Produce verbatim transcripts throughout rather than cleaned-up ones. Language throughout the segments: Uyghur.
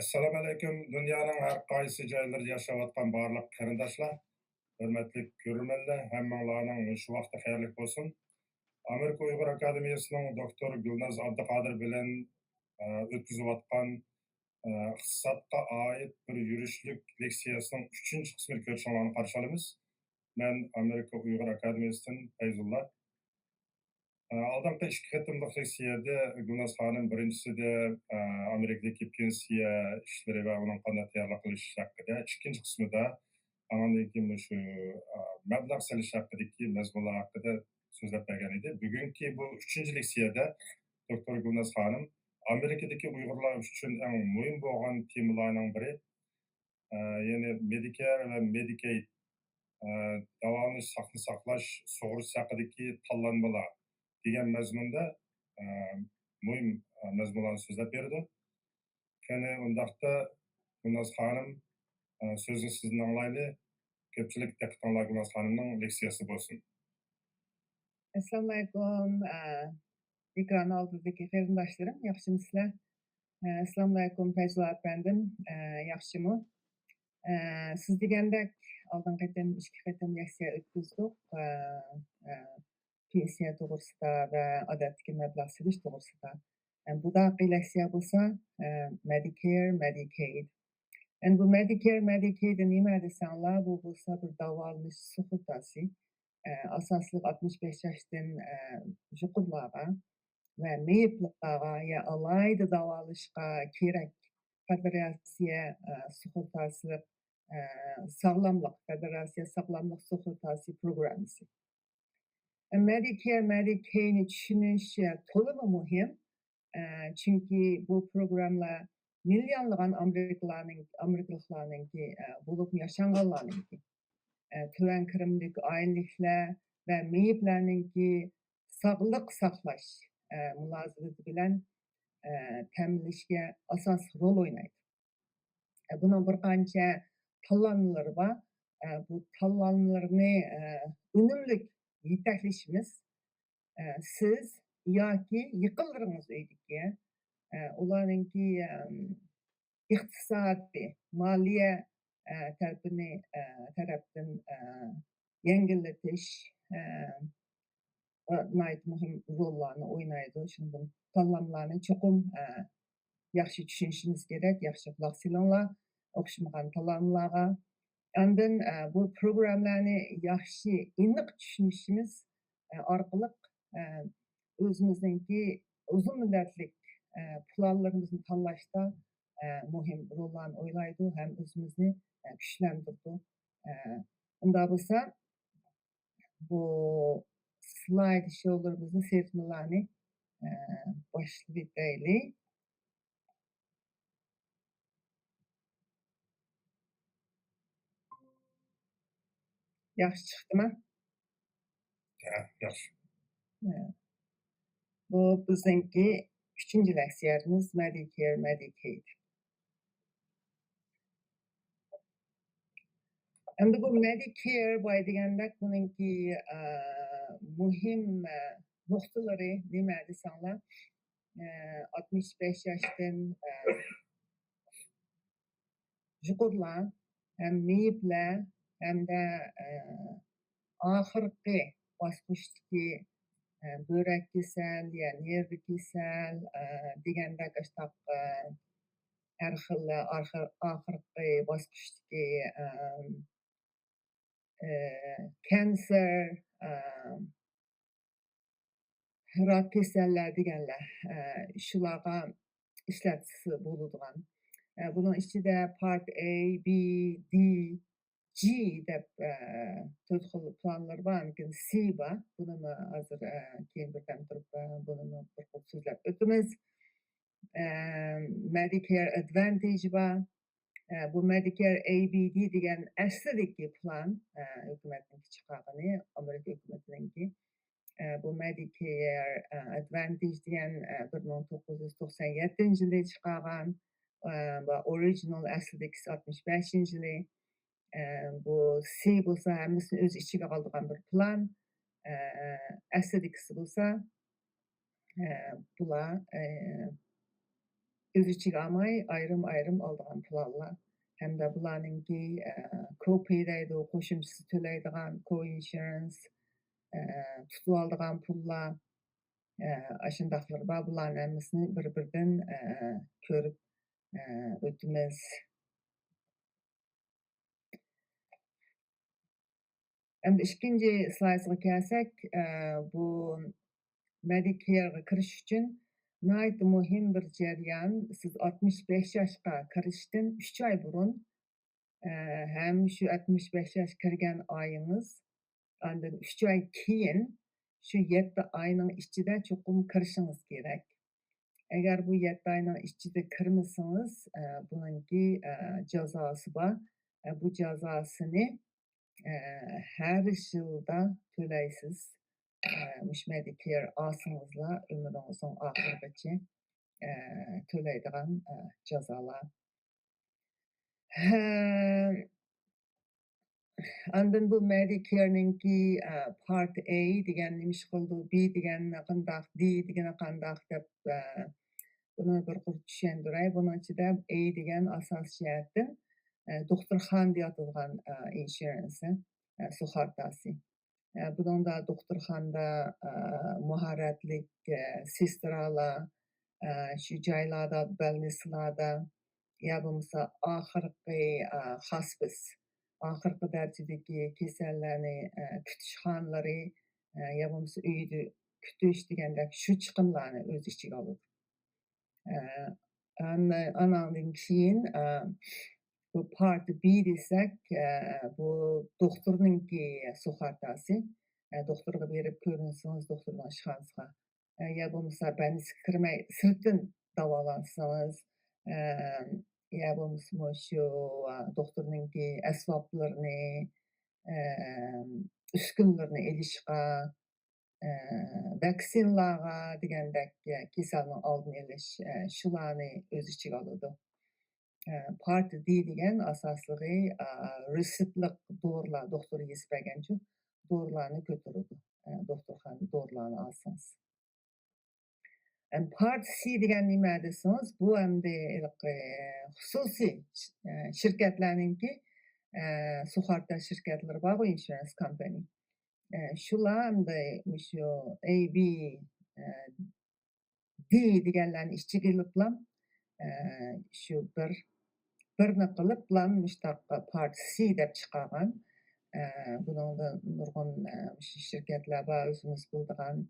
ئەسسالامۇئەلەيكۇم، دۇنيانىڭ ھەر قايسى جايلىرىدا ياشاۋاتقان بارلىق قېرىنداشلار، ھۆرمەتلىك كۆرۈرمەنلەر، ھەممىڭلارنىڭ مۇشۇ ۋاقتى خەيرلىك بولسۇن. ئامېرىكا ئۇيغۇر ئاكادېمىيەسىنىڭ دوكتور گۈلناز ئابدۇقادىر بىلەن، ئە، ئۆتكۈزۈۋاتقان، ئە، ئىقتىسادقا ئائىت بىر يۈرۈشلۈك لېكسىيەسىنىڭ ئۈچىنچى قىسمىنى كۆرۈشۈڭلارنى قارشى ئالىمىز. مەن ئامېرىكا ئۇيغۇر ئاكادېمىيەسىدىن پەيزۇللا. ئە، ئالدىنقى ئىككى قېتىملىق لېكسىيەدە گۈلناز خانىم بىرىنچىسىدە، ئە، ئامېرىكىدىكى پېنسىيە ئىشلىرى ۋە ئۇنىڭ قانداق تەييارلىق قىلىش ھەققىدە، ئىككىنچى قىسمىدا ئاندىن كېيىن مۇشۇ، ئە، مەبلەغ سېلىش ھەققىدىكى مەزمۇنلار ھەققىدە سۆزلەپ بەرگەن ئىدى. بۈگۈنكى بۇ ئۈچىنچى لېكسىيەدە دوكتور گۈلناز خانىم ئامېرىكىدىكى ئۇيغۇرلار ئۈچۈن ئەڭ مۇھىم بولغان تېمىلارنىڭ بىرى، ئە، يەنى مېدىكېير ۋە مېدىكەيد، ئە، داۋالىنىش، ساقنى ساقلاش سۇغۇرتىسى ھەققىدىكى تاللانمىلار دېگەن مەزمۇندا، ئە، مۇھىم، ئە، مەزمۇنلارنى سۆزلەپ بېرىدۇ. قېنى، ئۇنداقتا گۈلناز خانىم، ئە، سۆزنى سىزدىن ئاڭلايلى. كۆپچىلىك دىققىتىڭلار گۈلناز خانىمنىڭ لېكسىيەسىدە بولسۇن. ئەسسالامۇئەلەيكۇم، ئە، ئېكران ئالدىدىكى قېرىنداشلىرىم، ياخشىمۇسىلەر؟ ئە، ئەسسالامۇئەلەيكۇم، پەيزۇللا ئەپەندىم، ئە، ياخشىمۇ؟ ئە، سىز دېگەندەك، ئالدىنقى قېتىم، ئىككى قېتىم لېكسىيە ئۆتكۈزدۇق، ئە، ئە، پېنسىيە توغرىسىدا ۋە ئادەتتىكى مەبلەغ سېلىش توغرىسىدا. ئە، بۇداقى لېكسىيە بولسا، ئە، مېدىكېير، مېدىكەيد. ئەمدى بۇ مېدىكېير، مېدىكەيد نېمە دېسەڭلار، بۇ بولسا بىر داۋالىنىش سۇغۇرتاسى. ئە، ئاساسلىق ئاتمىش بەش ياشتىن، ئە، يۇقىرىلارغا ۋە مېيىپلىقلارغا يا ئالاھىدە داۋالىشقا كېرەك فېدېراتسىيە، ئە، سۇغۇرتاسىلىق، ئە، ساغلاملىق، فېدېراتسىيە ساغلاملىق سۇغۇرتاسى پروگراممىسى. مېدىكېير، مېدىكەيدنى چۈشىنىش، ئە، تولىمۇ مۇھىم. ئە، چۈنكى بۇ پروگراممىلار مىليونلىغان ئامېرىكىلارنىڭ، ئامېرىكىلىقلارنىڭكى، ئە، بولۇپمۇ ياشانغانلارنىڭكى، ئە، تۆۋەن كىرىملىك ئائىلىلىكلەر ۋە مېيىپلەرنىڭكى ساغلىق ساقلاش، ئە، مۇلازىمىتى بىلەن، ئە، تەمىنلىشىگە ئاساسلىق رول ئوينايدۇ. ئە، بۇنىڭ بىر قانچە تاللانمىلىرى بار. ئە، بۇ تاللانمىلىرىنى، ئە، ئۈنۈملۈك يېتەكلىشىمىز، ئە، سىز ياكى يېقىنلىرىڭىز ئۆيدىكى، ئە، ئۇلارنىڭكى، ئەم، ئىقتىسادىي، مالىيە، ئە، تەرىپىنى، ئە، تەرەپتىن، ئە، يەڭگىللىتىش، ئە، ئە، ناھايىتى مۇھىم روللارنى ئوينايدۇ. شۇنىڭدىن تاللاملارنى چوقۇم، ئە، ياخشى چۈشىنىشىمىز كېرەك. ياخشى قۇلاق سېلىڭلار ئوخشىمىغان تاللاملارغا. ئاندىن، ئە، بۇ پروگراممىلارنى ياخشى، ئېنىق چۈشىنىشىمىز، ئە، ئارقىلىق، ئە، ئۆزىمىزنىڭكى ئۇزۇن مۇددەتلىك، ئە، پىلانلىرىمىزنى تاللاشتا، ئە، مۇھىم روللارنى ئوينايدۇ ھەم ئۆزىمىزنى، ئە، كۈچلەندۈرىدۇ. ئە، ئۇنداق بولسا، بۇ سلايد شولىرىمىزنى، سېھىپىلارنى، ئە، باشلىۋېتەيلى. ياخشى چىقتىما؟ ھە، ياخشى. ھە. بۇ بىزنىڭكى ئۈچىنچى لېكسىيەمىز، مېدىكېير، مېدىكەيد. ئەمدى بۇ مېدىكېير باي دېگەندەك، بۇنىڭكى، ئە، مۇھىم، ئە، نۇقتىلىرى نېمە دېسەڭلار، ئە، ئاتمىش بەش ياشتىن، ئە، يۇقىرىلار ھەم مېيىپلەر ھەمدە، ئە، ئاخىرقى باسقۇچتىكى، ئە، بۆرەك كېسەل يا نېرۋا كېسەل، ئە، دېگەندەك ئاشتاق، ئە، ھەر خىل ئاخىر-، ئاخىرقى باسقۇچتىكى، ئە، ئە، كانسېر، ئە، راك كېسەللەر دېگەنلەر، ئە، شۇلارغا ئىشلەتسە بولىدىغان. ئە، بۇنىڭ ئىچىدە پارت ئەي، بى، دى، جى دەپ، ئە، تۆت خىل پىلانلىرى بار. ئاندىن كېيىن سى بار. بۇنىمۇ ھازىر، ئە، كېيىن بىردەم تۇرۇپ، ئە، بۇنىمۇ بىر قۇر سۆزلەپ ئۆتىمىز. ئە، مېدىكېير ئەدۋانتېج بار. ئە، بۇ مېدىكېير ئەي بى دى دېگەن ئەسلىدىكى پىلان، ئە، ھۆكۈمەتنىڭكى چىقارغىنى، ئامېرىكا ھۆكۈمىتىنىڭكى. ئە، بۇ مېدىكېير، ئە، ئەدۋانتېج دېگەن، ئە، بىر مىڭ توققۇز يۈز توقسان يەتتىنچى يىلى چىقارغان، ئە، بۇ ئورىجىنال ئەسلىدىكىسى ئاتمىش بەشىنچى يىلى. ئە، بۇ سى بولسا ھەممىسىنى ئۆز ئىچىگە ئالىدىغان بىر پىلان. ئە، ئەسلىدىكىسى بولسا، ئە، بۇلار، ئە، ئۆز ئىچىگە ئالماي، ئايرىم-ئايرىم ئالىدىغان پىلانلار ھەمدە بۇلارنىڭكى، ئە، كوپەي دەيدۇ، قوشۇمچىسى تۆلەيدىغان، كوئىنشۇرەنس، ئە، تۇتۇۋالىدىغان پۇللار، ئە، ئاشۇنداقلىرى بار. بۇلارنىڭ ھەممىسىنى بىر-بىردىن، ئە، كۆرۈپ، ئە، ئۆتىمىز. ئەمدى ئىككىنچى سلايدىغا كەلسەك، ئە، بۇ مېدىكېيرغا كىرىش ئۈچۈن ناھايىتى مۇھىم بىر جەريان. سىز ئاتمىش بەش ياشقا كىرىشتىن ئۈچ ئاي بۇرۇن، ئە، ھەم شۇ ئاتمىش بەش ياشقا كىرگەن ئايىڭىز، ئاندىن ئۈچ ئاي كېيىن شۇ يەتتە ئاينىڭ ئىچىدە چوقۇم كىرىشىڭىز كېرەك. ئەگەر بۇ يەتتە ئاينىڭ ئىچىدە كىرمىسىڭىز، ئە، بۇنىڭكى، ئە، جازاسى بار. ئە، بۇ جازاسىنى، ئە، ھەر يىلدا تۆلەيسىز. ئە، مۇشۇ مېدىكېير ئالسىڭىزلا ئۆمرىڭىزنىڭ ئاخىرىغىچە، ئە، تۆلەيدىغان، ئە، جازالار. ھە، ئاندىن بۇ مېدىكېيرنىڭكى، ئە، پارت ئەي دېگەن نېمە ئىش قىلىدۇ، بى دېگەن قانداق، دى دېگەن قانداق دەپ، ئە، بۇنى بىر قۇر چۈشەندۈرەي. بۇنىڭ ئىچىدە ئەي دېگەن ئاساسىي جەھەتتىن، ئە، دوختۇرخانىدا ياتىدىغان، ئە، ئىنشۇرەنسى، ئە، سۇغۇرتاسى. ئە، بۇنىڭدا دوختۇرخانىدا، ئە، ماھارەتلىك، ئە، سېسترالار، ئە، شۇ جايلاردا، بەلنىسلاردا يا بولمىسا ئاخىرقى، ئە، خاسپىس، ئاخىرقى دەرىجىدىكى كېسەللەرنى، ئە، كۈتۈش خانىلىرى، ئە، يا بولمىسا ئۆيدە كۈتۈش دېگەندەك شۇ چىقىملارنى ئۆز ئىچىگە ئالىدۇ. ئە، ئان-، ئاناندىن كېيىن، ئە، بۇ پارت بى دېسەك، ئە، بۇ دوختۇرنىڭكى سۇغۇرتاسى. ئە، دوختۇرغا بېرىپ كۆرۈنسىڭىز، دوختۇرنىڭ ئىشخانىسىغا، ئە، يا بولمىسا بەلنىسكە كىرمەي سىرتتىن داۋالانسىڭىز، ئە، يا بولمىسا مۇشۇ، ئە، دوختۇرنىڭكى ئەسۋابلىرىنى، ئە، ئۈسكۈنىلىرىنى ئېلىشقا، ئە، ۋاكسىنىلارغا دېگەندەك، ئە، كېسەلنىڭ ئالدىنى ئېلىش، ئە، شۇلارنى ئۆز ئىچىگە ئالىدۇ. ئە، پارت دى دېگەن ئاساسلىقى، ئە، رېتسېپلىق دورىلار، دوختۇر يېزىپ بەرگەنچۇ دورىلارنى كۆتۈرىدۇ. ئە، دوختۇرخانىدا دورىلارنى ئالسىڭىز. ئەم، پارت سى دېگەن نېمە دېسىڭىز، بۇ ئەمدى ھېلىقى خۇسۇسىي ش-، ئە، شىركەتلەرنىڭكى، ئە، سۇغۇرتا شىركەتلىرى بارغۇ، ئىنشۇرەنس كامپانى. ئە، شۇلار ئەمدى مۇشۇ ئەي بى، ئە، دى دېگەنلەرنى ئىچىگە ئېلىپلا، ئە، شۇ بىر، بىرنى قىلىپلا مۇشتاق پارت سى دەپ چىقارغان. ئە، بۇنىڭدا نۇرغۇن، ئە، مۇشۇ شىركەتلەر بار، ئۆزىمىز بىلىدىغان.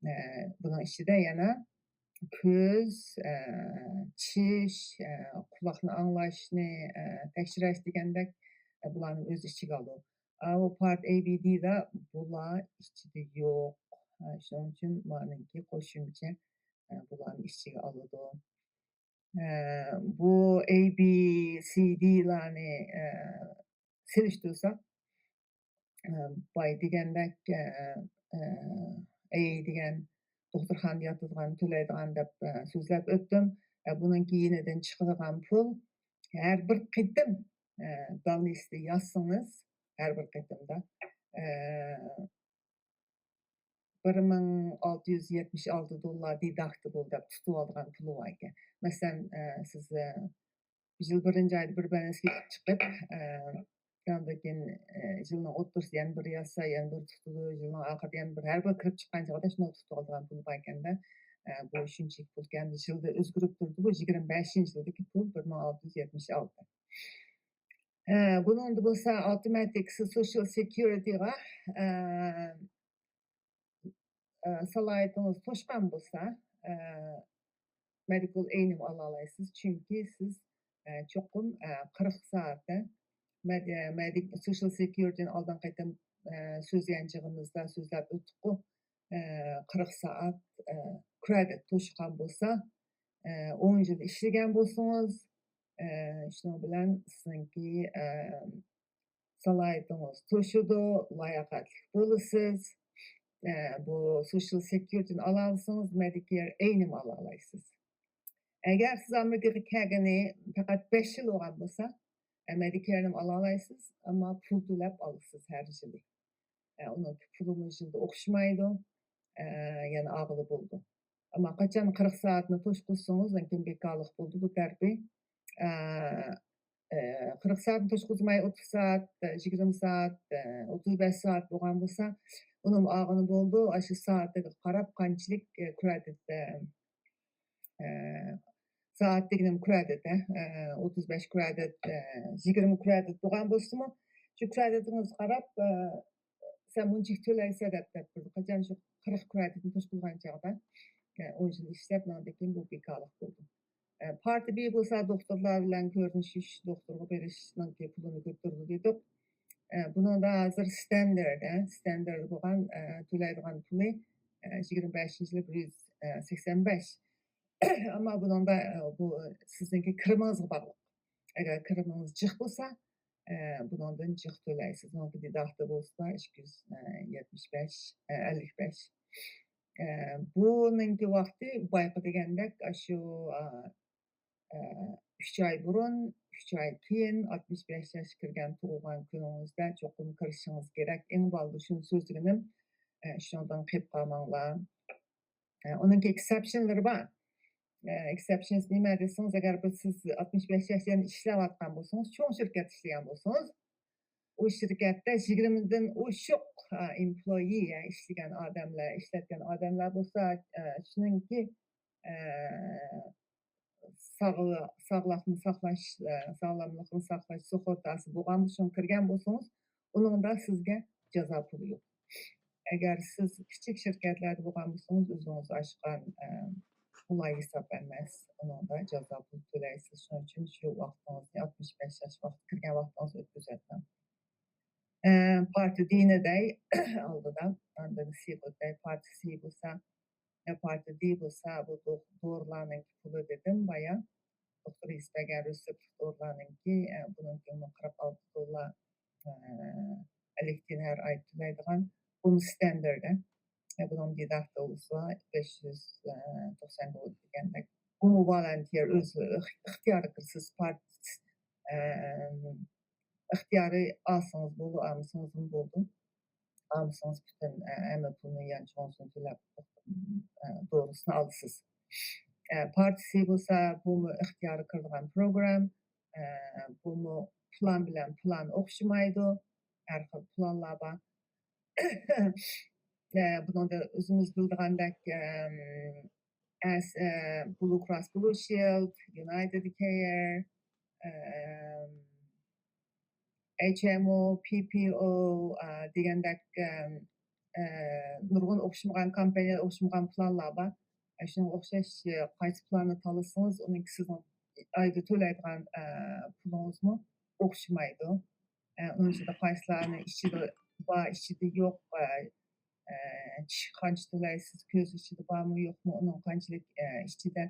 ئە، بۇنىڭ ئىچىدە يەنە كۆز، ئە، چىش، ئە، قۇلاقنى ئاڭلاشنى، ئە، تەكشۈرۈش دېگەندەك، ئە، بۇلارنى ئۆز ئىچىگە ئالىدۇ. ئاۋۇ پارت ئەي بى دىدا بۇلار ئىچىدە يوق. ئە، شۇنىڭ ئۈچۈن مانىڭكى قوشۇمچە، ئە، بۇلارنى ئىچىگە ئالىدۇ. ئە، بۇ ئەي بى سى دىلارنى، ئە، سېلىشتۇرساق، ئە، باي دېگەندەك، ئە، ئە، ئەي دېگەن دوختۇرخانىدا ياتىدىغان، تۆلەيدىغان دەپ، ئە، سۆزلەپ ئۆتتۈم. ئە، بۇنىڭ كېيىنىدىن چىقىدىغان پۇل ھەر بىر قېتىم، ئە، بالنىستى ياتسىڭىز، ھەر بىر قېتىمدا، ئە، بىر مىڭ ئالتە يۈز يەتمىش ئالتە دوللار دېداكتىبل دەپ تۇتۇۋالىدىغان پۇلى بار ئىكەن. مەسىلەن، ئە، سىز، ئە، يىل بىرىنچى ئايدا بىر بالنىسكا چىقىپ، ئە، ئاندىن كېيىن، ئە، يىلنىڭ ئوتتۇرىسىدا يەنە بىر ياتسا، يەنە بىر تۇتىدۇ، يىلنىڭ ئاخىرىدا يەنە بىر، ھەر بىر كىرىپ چىققان چاغدا شۇنداق تۇتۇۋالىدىغان پۇل بار ئىكەندە، ئە، بۇ شۇنچىلىك پۇل ئىكەن، يىلدا ئۆزگىرىپ تۇرىدۇ. بۇ يىگىرمە بەشىنچى يىلدىكى پۇل، بىر مىڭ ئالتە يۈز يەتمىش ئالتە. ئە، بۇنىڭدا بولسا ئاپتوماتىك سوشال سېكيۇرىتىغا، ئە، ئە، سالاھىيىتىڭىز توشقان بولسا، ئە، مېدىكال ئېينىمۇ ئالالايسىز. چۈنكى سىز، ئە، چوقۇم، ئە، قىرىق سائەتتە مەد-، مەدىك-، سوشال سېكيۇرىتىنى ئالدىنقى قېتىم، ئە، سۆزلىگەن چېغىمىزدا سۆزلەپ ئۆتتۇققۇ، ئە، قىرىق سائەت، ئە، كرېدىت توشقان بولسا، ئە، ئون يىل ئىشلىگەن بولسىڭىز، ئە، شۇنىڭ بىلەن سىزنىڭكى، ئە، سالاھىيىتىڭىز توشىدۇ، لاياقەتلىك بولىسىز. ئە، بۇ سوشال سېكيۇرىتىنى ئالالىسىڭىز، مېدىكېير ئېينىمۇ ئالالايسىز. ئەگەر سىز ئامېرىكىغا كەلگىنى پەقەت بەش يىل بولغان بولسا، ئە، مېدىكېيرنىمۇ ئالالايسىز، ئەمما پۇل تۆلەپ ئالىسىز ھەر يىلى. ئە، ئۇنىڭ پۇلىمۇ يىلدا ئوخشىمايدۇ، ئە، يەنە ئالغىلى بولىدۇ. ئەمما قاچان قىرىق سائەتنى توشقۇزسىڭىز، لېكىن بىكارلىق بولدى بۇ تەرىپى. ئە، ئە، قىرىق سائەتنى توشقۇزماي، ئوتتۇز سائەت، ئە، يىگىرمە سائەت، ئە، ئوتتۇز بەش سائەت بولغان بولسا، ئۇنىمۇ ئالغىلى بولىدۇ. ئاشۇ سائىتىگە قاراپ قانچىلىك، ئە، كرېدىت، ئە، ئە، سائەت دېگىنىم كرېدىت، ئە، ئە، ئوتتۇز بەش كرېدىت، ئە، يىگىرمە كرېدىت بولغان بولسىمۇ، شۇ كرېدىتىڭىزغا قاراپ، ئە، سەن مۇنچىلىك تۆلەيسەن دەپ، دەپ بېرىدۇ. قاچان شۇ قىرىق كرېدىتنى توشقۇزغان چاغدا، ئە، ئون يىل ئىشلەپ، ئاندىن كېيىن بۇ بىكارلىق بولىدۇ. ئە، پارت بى بولسا دوختۇرلار بىلەن كۆرۈشۈش، دوختۇرغا بېرىشنىڭكى پۇلىنى كۆتۈرىدۇ دېدۇق. ئە، بۇنىڭدا ھازىر ستاندارد، ئە، ستاندارد بولغان، ئە، تۆلەيدىغان پۇلى، ئە، يىگىرمە بەشىنچى يىلى بىر يۈز سەكسەن بەش. ئەمما بۇنىڭدا، ئە، بۇ سىزنىڭكى كىرىمىڭىزغا باغلىق. ئەگەر كىرىمىڭىز جىق بولسا، ئە، بۇنىڭدىن جىق تۆلەيسىز. بۇنىڭكى دېداختا بولسا ئىككى يۈز يەتمىش بەش، ئە، ئەللىك بەش. ئە، بۇنىڭكى ۋاقتى بايىقى دېگەندەك، ئاشۇ، ئە، ئە، ئۈچ ئاي بۇرۇن، ئۈچ ئاي كېيىن، ئاتمىش بەش ياشقا كىرگەن تۇغۇلغان كۈنىڭىزدە چوقۇم كىرىشىڭىز كېرەك. ئەڭ بالدۇر شۇنى سۆزلىگىنىم، ئە، شۇنىڭدىن قېلىپ قالماڭلار. ئە، ئۇنىڭكى ئېكسېپشنلىرى بار. ئە، ئېكسېپشنز نېمە دېسىڭىز، ئەگەر بىر سىز ئاتمىش بەش ياشتىن ئىشلەۋاتقان بولسىڭىز، چوڭ شىركەت ئىشلىگەن بولسىڭىز، ئۇ شىركەتتە يىگىرمىدىن ئوشۇق، ئە، ئېمپلويى، يە ئىشلىگەن ئادەملەر، ئىشلەتكەن ئادەملەر بولسا، ئە، شۇنىڭكى، ئە، ساغلا-، ساغلىقنى ساقلاش، ئە، ساغلاملىقنى ساقلاش سۇغۇرتاسى بولغان، شۇڭا كىرگەن بولسىڭىز، ئۇنىڭدا سىزگە جازا پۇلى يوق. ئەگەر سىز كىچىك شىركەتلەردە بولغان بولسىڭىز، ئۆزىڭىز ئاچقان، ئە، ئۇلار ھېساب ئەمەس، ئۇنىڭدا جازا پۇل تۆلەيسىز. شۇنىڭ ئۈچۈن شۇ ۋاقتىڭىزنى، ئاتمىش بەش ياش ۋاقتى كىرگەن ۋاقتىڭىزنى ئۆتكۈزۈۋەتمەڭ. ئە، پارتى دىنى دەي ئالدىدا، ئاندىن سى بولسا، پارتى سى بولسا، ئە، پارتى دى بولسا، بۇ دو-، دورىلارنىڭكى پۇلى دېدىم بايا. دوختۇر يېزىپ بەرگەن رېتسېپتلىق دورىلارنىڭكى، ئە، بۇنىڭكىمۇ قىرىق ئالتە دوللار، ئە، ئەللىك تىيىن ھەر ئاي تۆلەيدىغان. بۇمۇ ستاندارد، ئە، بۇنىڭ دېداختا بولسا بەش يۈز توقسان دوللار دېگەندەك. بۇمۇ ۋولونتېر ئۆزى ئىخ-، ئىختىيارى كىرسىز پارتى، ئە، ئىختىيارى ئالسىڭىز بولىدۇ، ئالمىسىڭىزمۇ بولىدۇ. ئالمىسىڭىز پۈتۈن، ئە، ھەممە پۇلنى يانچۇقىڭىزنى تۆلەپ، ئە، دورىسىنى ئالىسىز. ئە، پارتى سى بولسا بۇمۇ ئىختىيارى كىرىدىغان پروگرام، ئە، بۇمۇ پىلان بىلەن پىلان ئوخشىمايدۇ. ھەر خىل پىلانلار بار. ئە، بۇنىڭدا ئۆزىمىز بىلىدىغاندەك، ئەم، ئەس-، ئە، بلۇ كروس بلۇ شىلد، يۇنايتېد كېير، ئەم، ئەيچ ئەم ئو، پى پى ئو، ئا، دېگەندەك، ئەم، ئە، نۇرغۇن ئوخشىمىغان كومپانىيە، ئوخشىمىغان پىلانلار بار. ئە، شۇنىڭغا ئوخشاش، ئە، قايسى پىلاننى تاللىسىڭىز، ئۇنىڭكى سىزنىڭ ئايدا تۆلەيدىغان، ئە، پۇلىڭىزمۇ ئوخشىمايدۇ. ئە، ئۇنىڭ ئىچىدە قايسىلارنى ئىچىدە بار، ئىچىدە يوق، ئە، ئە، چىشقا قانچە تۆلەيسىز، كۆز ئىچىدە بارمۇ، يوقمۇ، ئۇنىڭ قانچىلىك، ئە، ئىچىدە،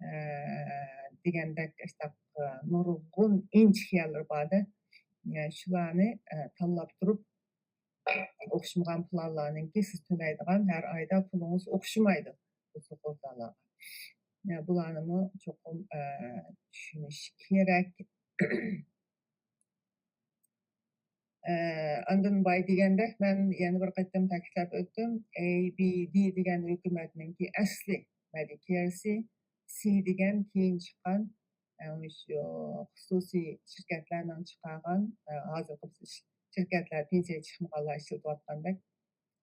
ئە، دېگەندەك، ئاشۇنداق، ئە، نۇرغۇن ئىنچىكە يەرلىرى بار-دە. ئە، شۇلارنى، ئە، تاللاپ تۇرۇپ، ئوخشىمىغان پىلانلارنىڭكى سىز تۆلەيدىغان ھەر ئايدا پۇلىڭىز ئوخشىمايدۇ. بۇ سۇغۇرتالارغا. ئە، بۇلارنىمۇ چوقۇم، ئە، چۈشىنىش كېرەك. ئە، ئاندىن بايا دېگەندەك، مەن يەنە بىر قېتىم تەكىتلەپ ئۆتتۈم، ئەي بى دى دېگەن ھۆكۈمەتنىڭكى ئەسلى مېدىكېير سى، سى دېگەن كېيىن چىققان، ئە، مۇشۇ خۇسۇسىي شىركەتلەرنىڭ چىقارغان، ئە، ھازىرقى بىز ئىش-، شىركەتلەر پېنسىيەگە چىقمىغانلار ئىشلىتىۋاتقاندەك،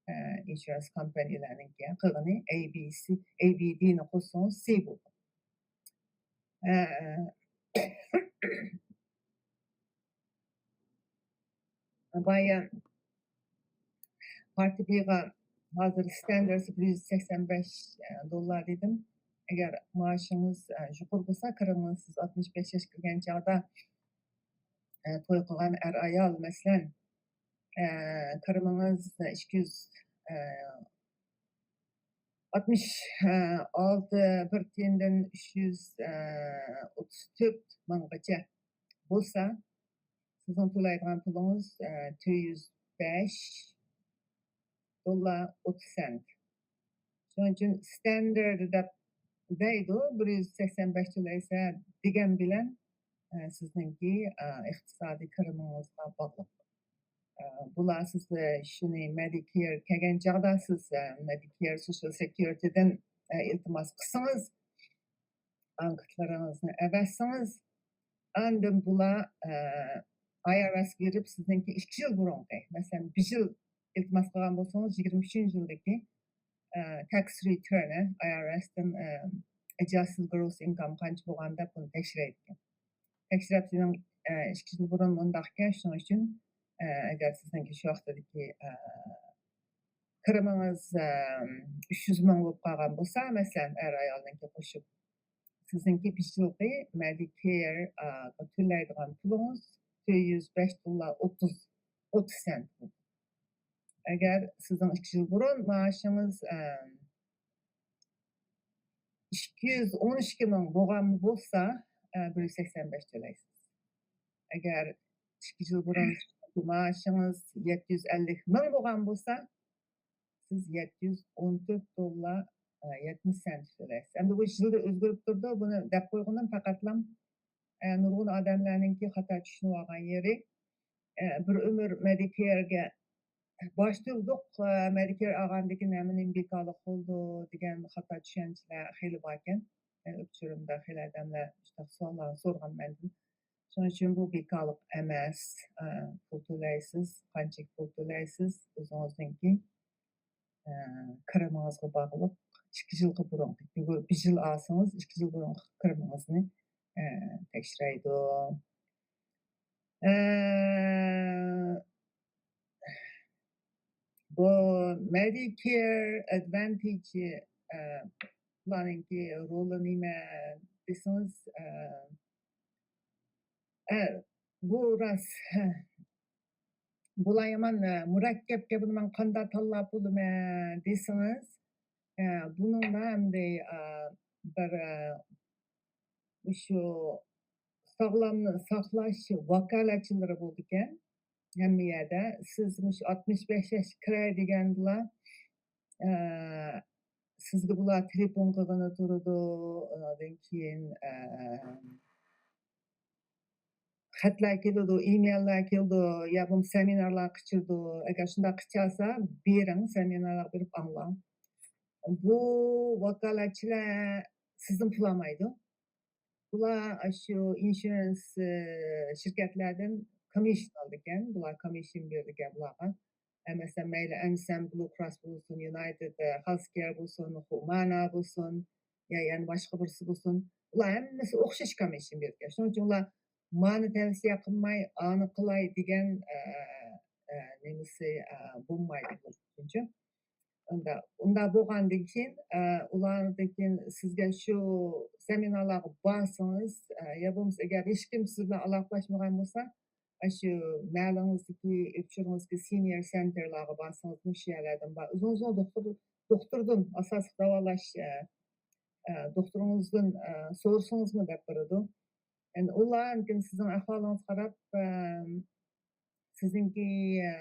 ئە، ئىنشۇرانس كومپانىيەلەرنىڭكى قىلغىنى ئەي بى سى، ئەي بى دىنى قوشسىڭىز سى بولىدۇ. ئە، بايا پارتى بىغا ھازىر ستاندارتى بىر يۈز سەكسەن بەش دوللار دېدىم. ئەگەر مائاشىڭىز، ئە، يۇقىرى بولسا، كىرىمىڭىز سىز ئاتمىش بەش ياشقا كىرگەن چاغدا، ئە، توي قىلغان ئەر-ئايال، مەسىلەن، ئە، كىرىمىڭىز ئىككى يۈز، ئە، ئاتمىش ئالتە بىر تىيىندىن ئۈچ يۈز ئوتتۇز تۆت مىڭغىچە بولسا، سىزنىڭ تۆلەيدىغان پۇلىڭىز، ئە، تۆت يۈز بەش دوللار ئوتتۇز سېنت. شۇنىڭ ئۈچۈن ستاندارت دەپ دەيدۇ، بىر يۈز سەكسەن بەش تۆلەيسە دېگەن بىلەن، ئە، سىزنىڭكى، ئە، ئىقتىسادىي كىرىمىڭىزغا باغلىق. ئە، بۇلار سىز، ئە، شۇنى مېدىكېير كەلگەن چاغدا سىز، ئە، مېدىكېير سوشىيال سېكيۇرىتىدىن، ئە، ئىلتىماس قىلسىڭىز، ئانكېتلىرىڭىزنى ئەۋەتسىڭىز، ئاندىن بۇلار، ئە، ئاي ئار ئېس بېرىپ سىزنىڭكى ئىككى يىل بۇرۇنقى، مەسىلەن، بىر يىل ئىلتىماس قىلغان بولسىڭىز، يىگىرمە ئۈچىنچى يىلدىكى، ئە، تاكس رېتۇرنى ئاي ئار ئېستىن، ئە، ئەجەستېد گروس ئىنكام قانچە بولغان دەپ بۇنى تەكشۈرەيدىكەن. تەكشۈرۈپ سىزنىڭ، ئە، ئىككى يىل بۇرۇن مۇنداقكەن، شۇنىڭ ئۈچۈن، ئە، ئەگەر سىزنىڭكى شۇ ۋاقىتتىكى، ئە، كىرىمىڭىز، ئە، ئۈچ يۈز مىڭ بولۇپ قالغان بولسا، مەسىلەن، ئەر ئايالنىڭكى قوشۇپ، سىزنىڭكى بىر يىلقى مېدىكېير، ئە، تۆلەيدىغان پۇلىڭىز تۆت يۈز بەش دوللار ئوتتۇز، ئوتتۇز سېنت بولىدۇ. ئەگەر سىزنىڭ ئىككى يىل بۇرۇن مائاشىڭىز، ئە، ئىككى يۈز ئون ئىككى مىڭ بولغان بولسا، ئە، بىر يۈز سەكسەن بەش تۆلەيسىز. ئەگەر ئىككى يىل بۇرۇن مائاشىڭىز يەتتە يۈز ئەللىك مىڭ بولغان بولسا، سىز يەتتە يۈز ئون تۆت دوللار، ئە، يەتمىش سېنت تۆلەيسىز. ئەمدى بۇ يىلدا ئۆزگىرىپ تۇرىدۇ. بۇنى دەپ قويغىنىم پەقەتلا، ئە، نۇرغۇن ئادەملەرنىڭكى خاتا چۈشىنىۋالغان يېرى، ئە، بىر ئۆمۈر مېدىكېيرگە باش تۆلىدۇق، ئە، مېدىكېير ئالغاندىن كېيىن ھەممە نېمە بىكارلىق بولىدۇ دېگەن خاتا چۈشەنچىلەر خېلى باركەن. ئە، ئۆپچۈرۈمدە خېلى ئادەملەر مۇشۇنداق سوئاللارنى سورىغان مەندىن. شۇنىڭ ئۈچۈن بۇ بىكارلىق ئەمەس. ئە، پۇل تۆلەيسىز، قانچىلىك پۇل تۆلەيسىز، ئۆزىڭىزنىڭكى، ئە، كىرىمىڭىزغا باغلىق. ئىككى يىلغا بۇرۇنقى، بىر يىل ئالسىڭىز، ئىككى يىل بۇرۇنقى كىرىمىڭىزنى، ئە، تەكشۈرەيدۇ. ئە، بۇ مېدىكېير ئەدۋانتېج، ئە، بۇلارنىڭكى رولى نېمە دېسىڭىز، ئە، ئە، بۇ راست. بۇلار يامان، ئە، مۇرەككەپ گەپنى مەن قانداق تاللاپ بولىمەن دېسىڭىز، ئە، بۇنىڭدا ئەمدى، ئە، بىر، ئە، شۇ ساغلامنى ساقلاش ۋاكالەتچىلىرى بولىدىكەن. ھەممە يەردە سىز مۇشۇ ئاتمىش بەش ياشقا كىرەي دېگەندىلا، ئە، سىزگە بۇلار تېلېفون قىلغىلى تۇرىدۇ. ئۇنىڭدىن كېيىن، ئە، خەتلەر كېلىدۇ، ئىمېيللار كېلىدۇ، يا بولمىسا سېمىنارلار قىچۇرىدۇ. ئەگەر شۇنداق قىچالسا، بېرىڭ، سېمىنارلارغا بېرىپ ئاڭلاڭ. بۇ ۋاكالەتچىلەر سىزدىن پۇل ئالمايدۇ. بۇلار ئاشۇ ئىنشۇرانس، ئى، شىركەتلەردىن كومىشن ئالىدىكەن. بۇلار كومىشن بېرىدىكەن بۇلارغا. ئە، مەسىلەن، مەيلى ئەنسەم، بلۇ كروس بولسۇن، يۇنايتېد، ئە، ھېلسكېير بولسۇن، خۇمانا بولسۇن، يا يەنە باشقا بىرسى بولسۇن. ئۇلار ھەممىسى ئوخشاش كومىشن بېرىدىكەن. شۇنىڭ ئۈچۈن ئۇلار مانى تەۋسىيە قىلماي، ئانى قىلاي دېگەن، ئە، ئە، نېمىسى، ئە، بولمايدۇ بۇنىڭ ئۈچۈن. ئۇندا، ئۇندا بولغاندىن كېيىن، ئە، ئۇلاردىن كېيىن سىزگە شۇ سېمىنارلارغا بارسىڭىز، ئە، يا بولمىسا ئەگەر ھېچكىم سىز بىلەن ئالاقىلاشمىغان بولسا، ئاشۇ مەھەللىڭىزدىكى، ئۆپچۈرىڭىزدىكى سېنىيور سېنتېرلارغا بارسىڭىز، مۇشۇ يەرلەردىن بار. ئۆزىڭىزنىڭ دوختۇر، دوختۇردىن ئاساسلىق داۋالاش، ئە، ئە، دوختۇرىڭىزدىن، ئە، سورىسىڭىزمۇ دەپ بېرىدۇ. يەنى ئۇلار ئاندىن كېيىن سىزنىڭ ئەھۋالىڭىزغا قاراپ، ئە، سىزنىڭكى، ئە،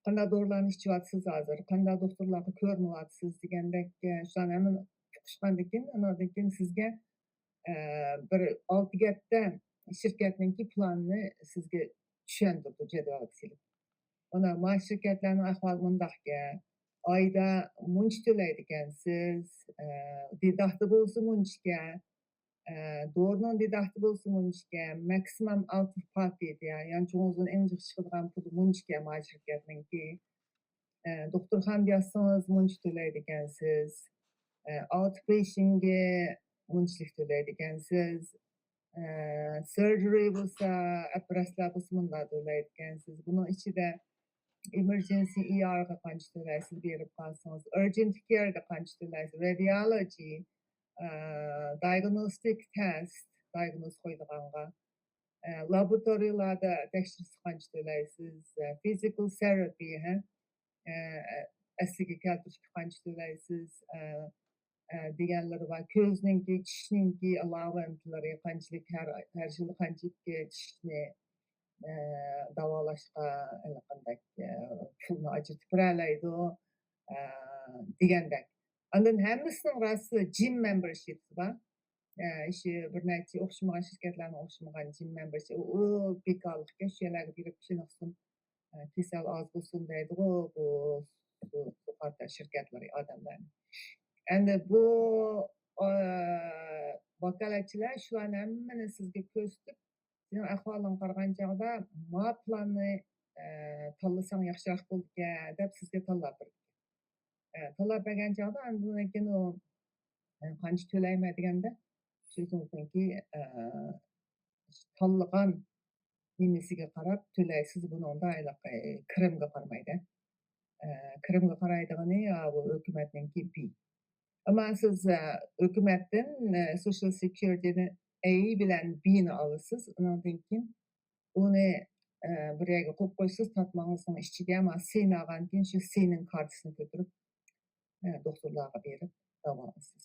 قانداق دورىلارنى ئىچىۋاتىسىز ھازىر، قانداق دوختۇرلارغا كۆرۈنۈۋاتىسىز دېگەندەك، ئە، شۇلارنى ھەممىنى ئۇقۇشقاندىن كېيىن، ئاندىن كېيىن سىزگە، ئە، بىر ئالتە يەتتە شىركەتنىڭكى پىلانىنى سىزگە چۈشەندۈرىدۇ، جەدۋەلگە سېلىپ. مانا، ما شىركەتلەرنىڭ ئەھۋالى مۇنداقكەن، ئايدا مۇنچە تۆلەيدىكەنسىز، ئە، دېداختا بولسا مۇنچىكەن، ئە، دورىنىڭ دېداختا بولسا مۇنچىكەن، ماكسىموم ئاوت ئوف پاكېت، يا-، يانچۇقىڭىزدىن ئەڭ جىق چىقىدىغان پۇل مۇنچىكەن ما شىركەتنىڭكى. ئە، دوختۇرخانىدا ياتسىڭىز مۇنچە تۆلەيدىكەنسىز. ئە، ئاوت پېيشنگە مۇنچىلىك تۆلەيدىكەنسىز. ئە، سۈرجىرى بولسا، ئوپېراتسىيە بولسا مۇنداق تۆلەيدىكەنسىز. بۇنىڭ ئىچىدە ئېمېرجېنسى ئىئارغا قانچە تۆلەيسىز، بېرىپ قالسىڭىز، ئۆرجېنت كېئارغا قانچە تۆلەيسىز، رادىيولوجى، ئە، دايگنوستىك تېست، دايگنوز قويىدىغانغا، ئە، لابوراتورىيىلاردا تەكشۈرتسە قانچە تۆلەيسىز، ئە، فىزىكال تېرابى، ھە، ئە، ئەسلىگە كەلتۈرۈشكە قانچە تۆلەيسىز، ئە، ئە، دېگەنلىرى بار. كۆزنىڭكى، چىشنىڭكى ئالاۋېنتلىرى قانچىلىك، ھەر، ھەر يىلى قانچىلىك چىشنى، ئە، داۋالاشقا ھېلىقانداق، ئە، پۇلنى ئاجرىتىپ بېرەلەيدۇ، ئە، دېگەندەك. ئاندىن ھەممىسىنىڭ راستى جىم مېمبېرشىپى بار. ئە، ئىشى بىر نەچچە ئوخشىمىغان شىركەتلەرنىڭ ئوخشىمىغان جىم مېمبېرشىپى، ئۇ، ئۇ بىكارلىقكەن، شۇ يەرلەرگە بېرىپ چېنىقسۇن، ئە، كېسەل ئاز بولسۇن دەيدىغۇ، بۇ، بۇ، بۇ قاتار شىركەتلەر ئادەملەرنى. ئەمدى بۇ، ئە، ۋاكالەتچىلەر شۇلارنى ھەممىنى سىزگە كۆرسىتىپ، سېنىڭ ئەھۋالىڭغا قارىغان چاغدا ما پىلاننى، ئە، تاللىساڭ ياخشىراق بولىدىكەن دەپ سىزگە تاللاپ بېرىدىكەن. ئە، تاللاپ بەرگەن چاغدا ئاندىن كېيىن ئۇ، ئە، قانچە تۆلەيمەن دېگەندە، سىزنىڭكى، ئە، تاللىغان نېمىسىگە قاراپ تۆلەيسىز بۇنىڭدا، ھېلىقى كىرىمگە قارىمايدۇ. ئە، كىرىمگە قارايدىغىنى، ئا، بۇ ھۆكۈمەتنىڭكى بى. ئەمما سىز، ئە، ھۆكۈمەتتىن، ئە، سوشال سېكيۇرىتىنى ئەي بىلەن بىنى ئالىسىز. ئۇنىڭدىن كېيىن ئۇنى، ئە، بىر يەرگە قويۇپ قويىسىز، تارتمىڭىزنىڭ ئىچىگە، ئەمما سىنى ئالغاندىن كېيىن شۇ سىنىڭ كارتىسىنى كۆتۈرۈپ، ئە، دوختۇرلارغا بېرىپ داۋالىسىز.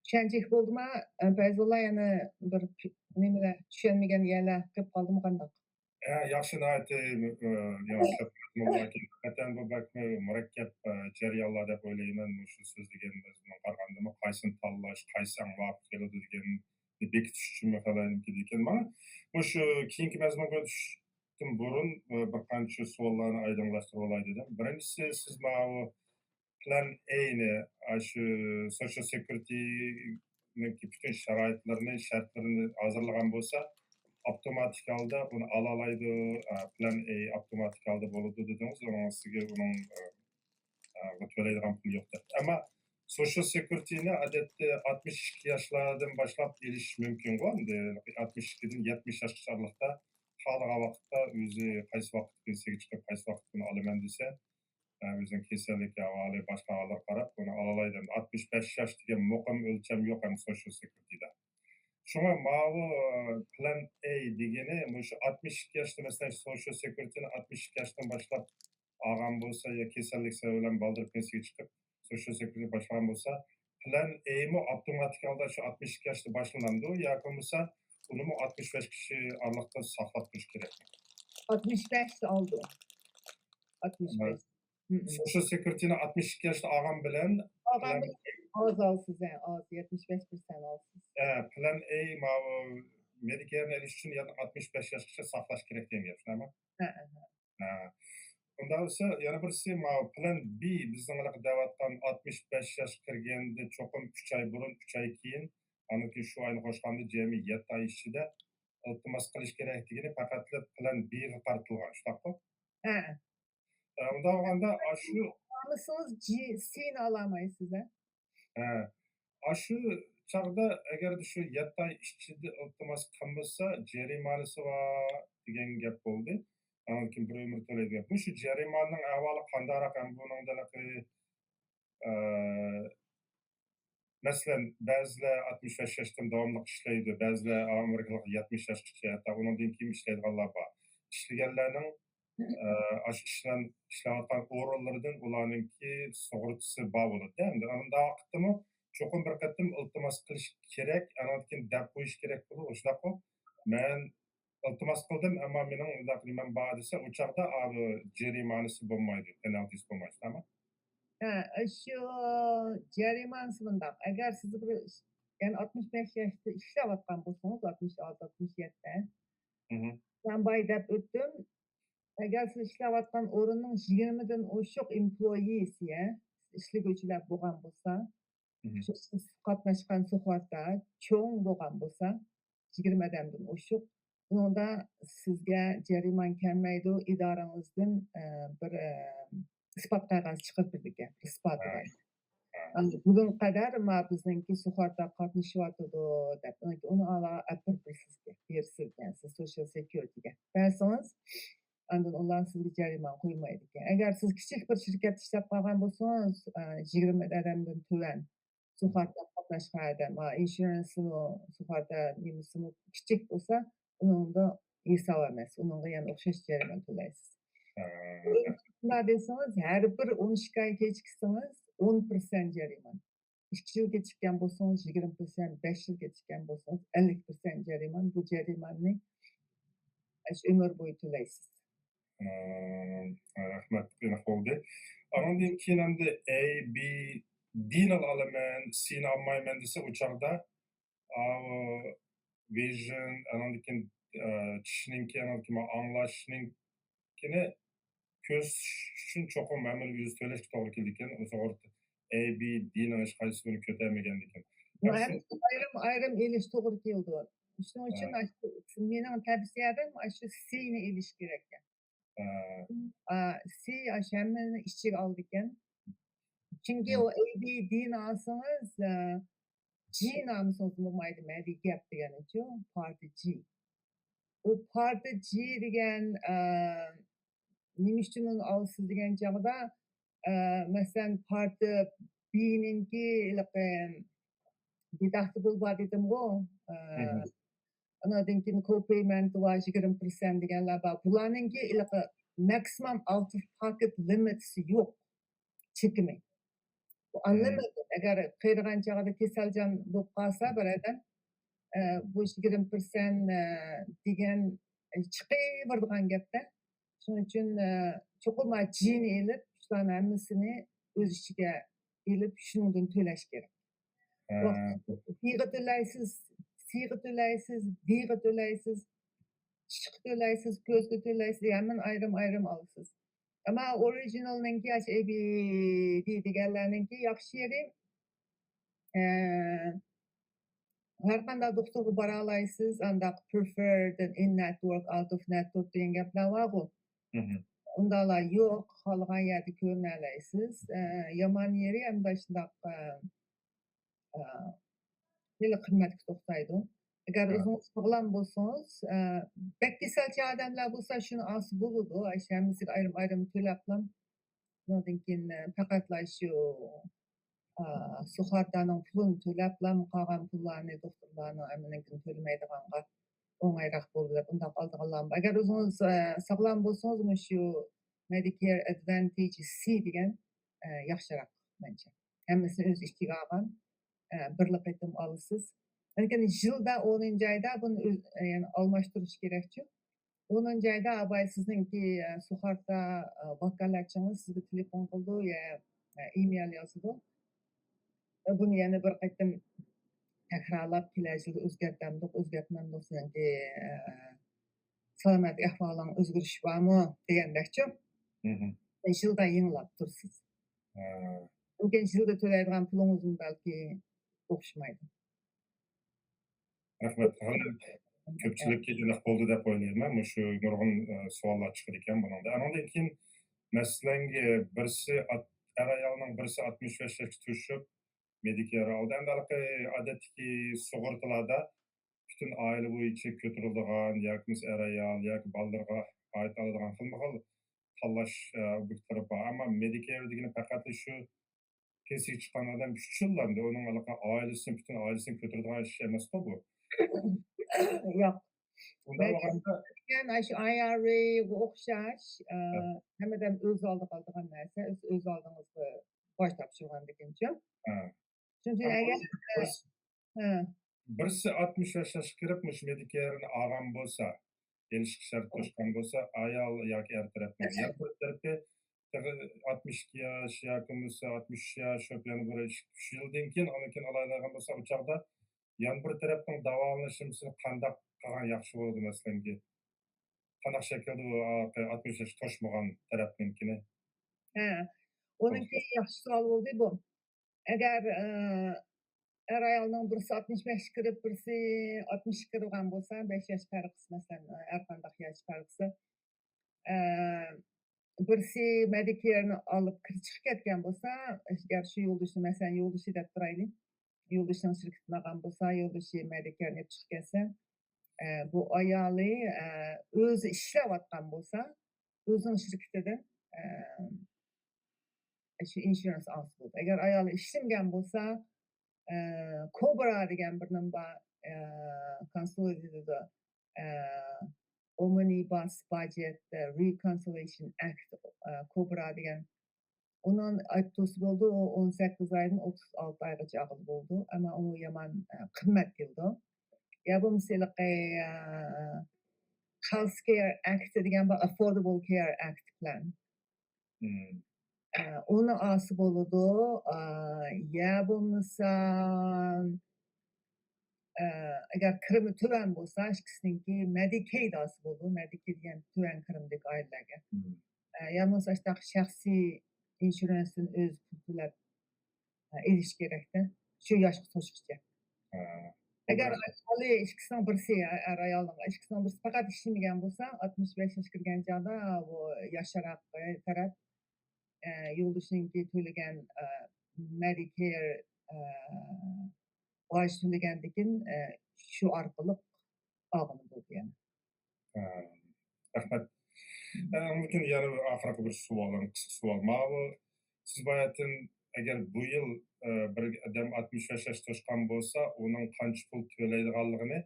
چۈشەنچلىك بولدىما؟ ئە، پەيزۇللا يەنە بىر پ-، نېمىلەر، چۈشەنمىگەن يەرلەر قېلىپ قالدىمۇ قانداق؟ ھە، ياخشى، ناھايىتى، ئە، ياڭ-، ھەقىقەتەن بۇ بەكمۇ مۇرەككەپ، ئە، جەريانلار دەپ ئويلايمەن. مۇشۇ سىز دېگەن مەزمۇنغا قارىغاندىمۇ قايسىنى تاللاش، قايسى مۇۋاپىق كېلىدۇ دېگەننى بېكىتىش ئۈچۈنمۇ خالايدىكەن. مانا مۇشۇ كېيىنكى مەزمۇنغا ئۆتۈشتىن بۇرۇن، ئە، بىر قانچە سوئاللارنى ئايدىڭلاشتۇرۇپ ئالاي دېدىم. بىرىنچىسى، سىز ماۋۇ پىلان ئەينى، ئاشۇ سوشال سېكيۇرىتىنىڭكى پۈتۈن شارائىتلىرىنى، شەرتلىرىنى ھازىرلىغان بولسا، ئاپتوماتىك ھالدا ئۇنى ئالالايدۇ، ئا، پىلان ئەي ئاپتوماتىك ھالدا بولىدۇ دېدىڭىز، ئۇنىڭ ئۈستىگە ئۇنىڭ، ئا، ئا، تۆلەيدىغان پۇلى يوق دەپ. ئەمما سوشال سېكيۇرىتىنى ئادەتتە ئاتمىش ئىككى ياشلاردىن باشلاپ ئېلىش مۇمكىنغۇ، ئەمدى ئاتمىش ئىككىدىن يەتمىش ياشقىچە ئارىلىقتا خالىغان ۋاقىتتا ئۆزى قايسى ۋاقىت پېنسىيەگە چىقىپ، قايسى ۋاقىت بۇنى ئالىمەن دېسە، ئە، ئۆزىنىڭ كېسەللىك ئەھۋالى، باشقا ئەھۋاللارغا قاراپ، بۇنى ئالالايدۇ. ئەمدى ئاتمىش بەش ياش دېگەن مۇقىم ئۆلچەم يوق ئەمدى سوشال سېكيۇرىتىدا. شۇڭا ماۋۇ، ئە، پىلان ئەي دېگىنى مۇشۇ ئاتمىش ئىككى ياشتا، مەسىلەن، سوشال سېكيۇرىتىنى ئاتمىش ئىككى ياشتىن باشلاپ ئالغان بولسا يا كېسەللىك سەۋەبى بىلەن بالدۇر پېنسىيەگە چىقىپ، سوشال سېكيۇرىتىنى باشلىغان بولسا، پىلان ئەيمۇ ئاپتوماتىك ھالدا شۇ ئاتمىش ئىككى ياشتا باشلىنامدۇ ياكى بولمىسا ئۇنىمۇ ئاتمىش بەش ياشقىچە ئارىلىقتا ساقلاپ تۇرۇش كېرەكمۇ؟ ئاتمىش بەشتە ئالىدۇ. ئاتمىش بەش. ھە. ھە، ھە. سوشال سېكيۇرىتىنى ئاتمىش ئىككى ياشتا ئالغان بىلەن ئالغان پىلان بىلەن ئاز ئالىسىز، ھە، ئاز، يەتمىش بەش پىرسەنت ئالىسىز. ھە، پىلان ئەي ماۋۇ مېدىكېيرنى ئېلىش ئۈچۈن يەنە ئاتمىش بەش ياشقىچە ساقلاش كېرەك دېگەن گەپ، شۇنداقمۇ؟ ھە، ھە، ھە. ھە. ئۇنداق بولسا، يەنە بىرسى، ماۋۇ پىلان بى، بىزنىڭ ھېلىقى دەۋاتقان ئاتمىش بەش ياشقا كىرگەندە چوقۇم ئۈچ ئاي بۇرۇن، ئۈچ ئاي كېيىن، ئاندىن كېيىن شۇ ئاينى قوشقاندا جەمئىي يەتتە ئاي ئىچىدە ئىلتىماس قىلىش كېرەك دېگىنى پەقەتلا پىلان بىغا قارىتىلغان، شۇنداققۇ؟ ھە. ئە، ئۇنداق بولغاندا، ئاشۇ ئالمىسىڭىز، جى-، سىنى ئالالمايسىز، ھە؟ ھە. ئاشۇ چاغدا ئەگەردە شۇ يەتتە ئاي ئىچىدە ئىلتىماس قىلمىسا، جەرىمانىسى بار دېگەن گەپ بولدى. ئاندىن كېيىن بىر ئۆمۈر تۆلەيدىغان گەپ. مۇشۇ جەرىمانىنىڭ ئەھۋالى قانداقراق؟ ھەم بۇنىڭدا ھېلىقى، ئە، مەسىلەن، بەزىلەر ئاتمىش بەش ياشتىن داۋاملىق ئىشلەيدۇ، بەزىلەر ئامېرىكىلىق يەتمىش ياشقىچە، ھەتتا ئۇنىڭدىن كېيىن ئىشلەيدىغانلار بار. ئىشلىگەنلەرنىڭ، ئە، ئاشۇ ئىشلەن-، ئىشلەۋاتقان ئورۇنلىرىدىن ئۇلارنىڭكى سۇغۇرتىسى بار بولىدۇ. ئەمدى ئۇنداق ۋاقىتتىمۇ چوقۇم بىر قېتىم ئىلتىماس قىلىش كېرەك، ئاندىن كېيىن دەپ قويۇش كېرەك بولىدۇ. شۇنداققۇ؟ مەن ئىلتىماس قىلدىم، ئەمما مېنىڭ ئۇنداق نېمەم بار دېسە، ئۇ چاغدا، ئا، بۇ جەرىمانىسى بولمايدۇ، پېنالتىسى بولمايدۇ، تامام. ھە، شۇ جەرىمانىسى مۇنداق. ئەگەر سىز بىر ئىش، يەنى ئاتمىش بەش ياشتا ئىشلەۋاتقان بولسىڭىز، ئاتمىش ئالتە، ئاتمىش يەتتە، مھم. مەن بايا دەپ ئۆتتۈم. ئەگەر سىز ئىشلەۋاتقان ئورۇننىڭ يىگىرمىدىن ئوشۇق ئېمپلويىسى، يە، ئىشلىگۈچىلەر بولغان بولسا، مھم. شۇ سىز قاتناشقان سۇغۇرتا چوڭ بولغان بولسا، يىگىرمە ئادەمدىن ئوشۇق، ئۇنىڭدا سىزگە جەرىمانە كەلمەيدۇ، ئىدارىڭىزدىن، ئە، بىر، ئە، ئىسپات قەغەزى چىقىرىپ بېرىدىكەن، بىر ئىسپاتى ھە. بار. ھە. ئەمدى بۈگۈنگە قەدەر ما بىزنىڭكى سۇغۇرتا قاتنىشىۋاتىدۇ دەپ، ئۇنى ئالا ئەپىرىپ بېرىسىزكەن، بېرىسىزكەن، سىز سوشال سېكيۇرىتىگە بەرسىڭىز، ئاندىن ئۇلار سىزگە جەرىمانە قويمايدىكەن. ئەگەر سىز كىچىك بىر شىركەتتە ئىشلەپ قالغان بولسىڭىز، ئە، يىگىرمە ئادەمدىن تۆۋەن سۇغۇرتا قاتناشقان ئادەم، ئا، ئىنشۇرانسىمۇ، سۇغۇرتا نېمىسىمۇ كىچىك بولسا، ئۇنىڭدا ھېساب ئەمەس. ئۇنىڭغا يەنە ئوخشاش جەرىمانە تۆلەيسىز. ھە. شۇنداق دېسىڭىز، ھەر بىر ئون ئىككى ئاي كېچىكسىڭىز، ئون پىرسەنت جەرىمانە. ئىككى يىل كېچىككەن بولسىڭىز، يىگىرمە پىرسەنت، بەش يىل كېچىككەن بولسىڭىز، ئەللىك پىرسەنت جەرىمانە. بۇ جەرىمانىنى ئاشۇ ئۆمۈر بويى تۆلەيسىز. ھە، رەھمەت، ئېنىق بولدى. ئانىڭدىن كېيىن ئەمدى ئەي، بى، دىنى ئالىمەن، سىنى ئالمايمەن دېسە، ئۇ چاغدا، ئاۋۇ، ۋىژن، ئانىڭدىن كېيىن، ئە، چىشنىڭكى، ئانىڭدىن كېيىن ئاڭلاشنىڭكىنى كۆرسىتىش ئۈچۈن چوقۇم ھەممىنى ئۆزى تۆلەشكە توغرا كېلىدىكەن. ئۇ سۇغۇرتا، A B D نىڭ ھېچقايسىسى بۇنى كۆتەرمىگەندىكىن. بۇ ھەممىسىنى ئايرىم-ئايرىم ئېلىش توغرا كېلىدۇ. شۇنىڭ ئۈچۈن ئاشۇ، مېنىڭ تەۋسىيەم ئاشۇ C نى ئېلىش كېرەككەن. ئە، ئا، C ئاشۇ ھەممىنى ئىچىگە ئالىدىكەن. چۈنكى ئۇ A B D نى ئالسىڭىز، ئە، G نى ئالمىسىڭىز بولمايدۇ، مەدە گەپ دېگەنچۇ، پارتى G. ئۇ پارتى G دېگەن، ئە، نېمە ئۈچۈن ئۇنى ئالىسىز دېگەن چاغدا، ئە، مەسىلەن، پارتى B نىڭكى ھېلىقى deductible بار دېدىمغۇ، ئە، ئاناندىن كېيىن co-payment بار، يىگىرمە پىرسەنت دېگەنلەر بار. بۇلارنىڭكى ھېلىقى maximum out of pocket limits يوق، چېكىمى. بۇ unlimited. ئەگەر قېرىغان چاغدا كېسەلچان بولۇپ قالسا بىر ئادەم، ئە، بۇ يىگىرمە پىرسەنت، ئە، دېگەن، ئە، چىقىۋېرىدىغان گەپتە. شۇنىڭ ئۈچۈن، ئە، چوقۇم G نى ئېلىپ، شۇلارنىڭ ھەممىسىنى ئۆز ئىچىگە ئېلىپ، شۇنىڭدىن تۆلەش كېرەك. ئە، D غا تۆلەيسىز، C غا تۆلەيسىز، D غا تۆلەيسىز، چىشقا تۆلەيسىز، كۆزگە تۆلەيسىز، ھەممىنى ئايرىم-ئايرىم ئالىسىز. ئەمما ئورىجىنالنىڭكى، ئاشۇ A B D دېگەنلەرنىڭكى ياخشى يېرى، ئە، ھەر قانداق دوختۇرغا بارالايسىز، ئانداق preferred، in network، out of network دېگەن گەپلەر بارغۇ. مهم. ئۇنداقلار يوق، خالىغان يەردە كۆرۈنەلەيسىز. ئە، يامان يېرى ئەمدى شۇنداق، ئە، ئە، خېلى قىممەتكە توختايدۇ. ئەگەر ھە. ئۆزىڭىز ساغلام بولسىڭىز، ئە، بەك كېسەلچى ئادەملەر بولسا شۇنى ئالسا بولىدۇ. ئاشۇ ھەممىسىگە ئايرىم-ئايرىم تۆلەپلا، ئۇنىڭدىن كېيىن، ئە، پەقەتلا شۇ، ئە، سۇخارتانىڭ پۇلىنى تۆلەپلا، قالغان پۇللارنى دوختۇرلارنىڭ ھەممىنىڭكىنى تۆلىمەيدىغانغا ئوڭايراق بولىدۇ دەپ ئۇنداق ئالىدىغانلارمۇ بار. ئەگەر ئۆزىڭىز، ئە، ساغلام بولسىڭىز، مۇشۇ Medicare Advantage C دېگەن، ئە، ياخشىراق مەنچە. ھەممىسىنى ئۆز ئىچىگە ئالغان، ئە، بىرلا قېتىم ئالىسىز. لېكىن يىلدا ئونىنچى ئايدا بۇنى ئۆز-، يەنى ئالماشتۇرۇش كېرەكچۇ. ئونىنچى ئايدا ئاباي سىزنىڭكى، ئە، سۇخارتا، ئە، ۋاكالەتچىڭىز سىزگە تېلېفون قىلىدۇ يا، ئە، ئىمېيل يازىدۇ. ئە، بۇنى يەنە بىر قېتىم تەكرارلاپ، كېلەر يىلدا ئۆزگەرتەمدۇق، ئۆزگەرتمەمدۇق، سىزنىڭكى، ئە، سالامەتلىك ئەھۋالىڭ ئۆزگىرىش بارمۇ دېگەندەكچۇ. مهم. يىلدا يېڭىلاپ تۇرىسىز. ھە. لېكىن يىلدا تۆلەيدىغان پۇلىڭىزمۇ بەلكى ئوخشىمايدۇ. رەھمەت. كۆپچىلىككە ئېنىق بولدى دەپ ئويلايمەن. مۇشۇ نۇرغۇن، ئە، سوئاللار چىقىدىكەن بۇنىڭدا. ئانىڭدىن كېيىن، مەسىلەن، بىرسى ئات-، ئەر-ئايالنىڭ بىرسى ئاتمىش بەش ياشقا توشۇپ، مېدىكېير ئالدى. ئەمدى ھېلىقى ئادەتتىكى سۇغۇرتىلاردا پۈتۈن ئائىلە بويىچە كۆتۈرۈلىدىغان ياكى بولمىسا ئەر-ئايال ياكى بالىلىرىغا ئائىت ئالىدىغان خىلمۇ خىل تاللاش، ئە، ئوبيېكتلىرى بار. ئەمما مېدىكېير دېگىنى پەقەت شۇ پېنسىيەگە چىققان ئادەم ئۈچ يىللا ئەمدى ئۇنىڭ ھېلىقى ئائىلىسىنى، پۈتۈن ئائىلىسىنى كۆتۈرىدىغان ئىش ئەمەسقۇ بۇ. ياق. ئۇنداق بولغاندا دېگەن ئاشۇ I R A غا ئوخشاش، ئە، ھەممە ئادەم ئۆز ئالدىغا ئالىدىغان نەرسە، ئۆز، ئۆز ئالدىڭىزغا باج تاپشۇرغاندىكىنچۇ. ھە. شۇنىڭ ئۈچۈن ئەگەر، بىرسى، ھە. بىرسى ئاتمىش ياش، ياشقا كىرىپ مۇشۇ مېدىكېيرنى ئالغان بولسا، ئېلىشقا شەرت قوشقان بولسا، ئايال ياكى ئەر تەرەپنىڭ، يەنە بىر تەرىپى تېخى ئاتمىش ئىككى ياش ياكى بولمىسا ئاتمىش ئۈچ ياش، شۇ يەنە بىر ئۈچ يىلدىن كېيىن، ئاندىن كېيىن ئالالايدىغان بولسا، ئۇ چاغدا يەنە بىر تەرەپنىڭ داۋالىنىش نېمىسىنى قانداق قىلغان ياخشى بولىدۇ، مەسىلەنكى؟ قانداق شەكىلدە ئۇ ئاتمىش ياش توشمىغان تەرەپنىڭكىنى؟ ھە. ئۇنىڭكى ياخشى سوئال بولدى بۇ. ئەگەر، ئە، ئەر-ئايالنىڭ بىرسى ئاتمىش بەشكە كىرىپ، بىرسى ئاتمىشقا كىرىۋالغان بولسا، بەش ياش پەرقسىز، مەسىلەن، ھەر قانداق ياش پەرقسىز، ئە، بىرسى مېدىكېيرنى ئالىپ كىر-، چىقىپ كەتكەن بولسا، ئەگەر شۇ يولدىشى، مەسىلەن، يولدىشى دەپ تۇرايلى، يولدىشىنىڭ شىركىتىنى ئالغان بولسا، يولدىشى مېدىكېيرنى ئېلىپ چىقىپ كەتسە، ئە، بۇ ئايالى، ئە، ئۆزى ئىشلەۋاتقان بولسا، ئۆزىنىڭ شىركىتىدىن، ئە، شۇ ئىنشۇرانس ئالسا بولىدۇ. ئەگەر ئايالى ئىشلىمىگەن بولسا، ئە، كوبرا دېگەن بىر نېمە بار، ئە، كونسولىدېيتېد، ئە، Omnibus Budget، ئە، Reconciliation Act، ئە، كوبرا دېگەن. ئۇنىڭ ئايتتۇسى بولىدۇ، ئۇ ئون سەككىز ئايدىن ئوتتۇز ئالتە ئايغىچە ئالغىلى بولىدۇ. ئەمما ئۇ يامان، ئە، قىممەت كېلىدۇ. يا بولمىسا ھېلىقى، ئە، Health Care Act دېگەن بار، Affordable Care Act بىلەن. مم. ئە، ئۇنى ئالسا بولىدۇ. ئە، يا بولمىسا، ئە، ئەگەر كىرىمى تۆۋەن بولسا، ئىككىسىنىڭكى مېدىكېيد ئالسا بولىدۇ. مېدىكېيد دېگەن تۆۋەن كىرىمدىكى ئائىلىلەرگە. مم. ئە، يا بولمىسا ئاشۇنداق شەخسىي ئىنشۇرانستىن ئۆزى پۇل تۆلەپ، ئېلىش كېرەكتە، شۇ ياشقا توشقىچە. ئەگەر ئايالى ئىككىسىنىڭ بىرسى، ئەر ئايالنىڭ ئىككىسىنىڭ بىرسى پەقەت ئىشلىمىگەن بولسا، ئاتمىش بەش ياشقا كىرگەن چاغدا بۇ ياشراق تەرەپ، ئە، يولدىشىنىڭكى تۆلىگەن، ئە، مېدىكېير، ئە، باج تۆلىگەندىكىن، ئە، شۇ ئارقىلىق ئالغىلى بولىدۇ يەنە. ھە، رەھمەت. ئە، مۇمكىن يەنە بىر ئاخىرقى بىر سوئالىم، قىسقا سوئال. ماۋۇ سىز باياتىن، ئەگەر بۇ يىل، ئە، بىر ئادەم ئاتمىش بەش ياش توشقان بولسا، ئۇنىڭ قانچە پۇل تۆلەيدىغانلىقىنى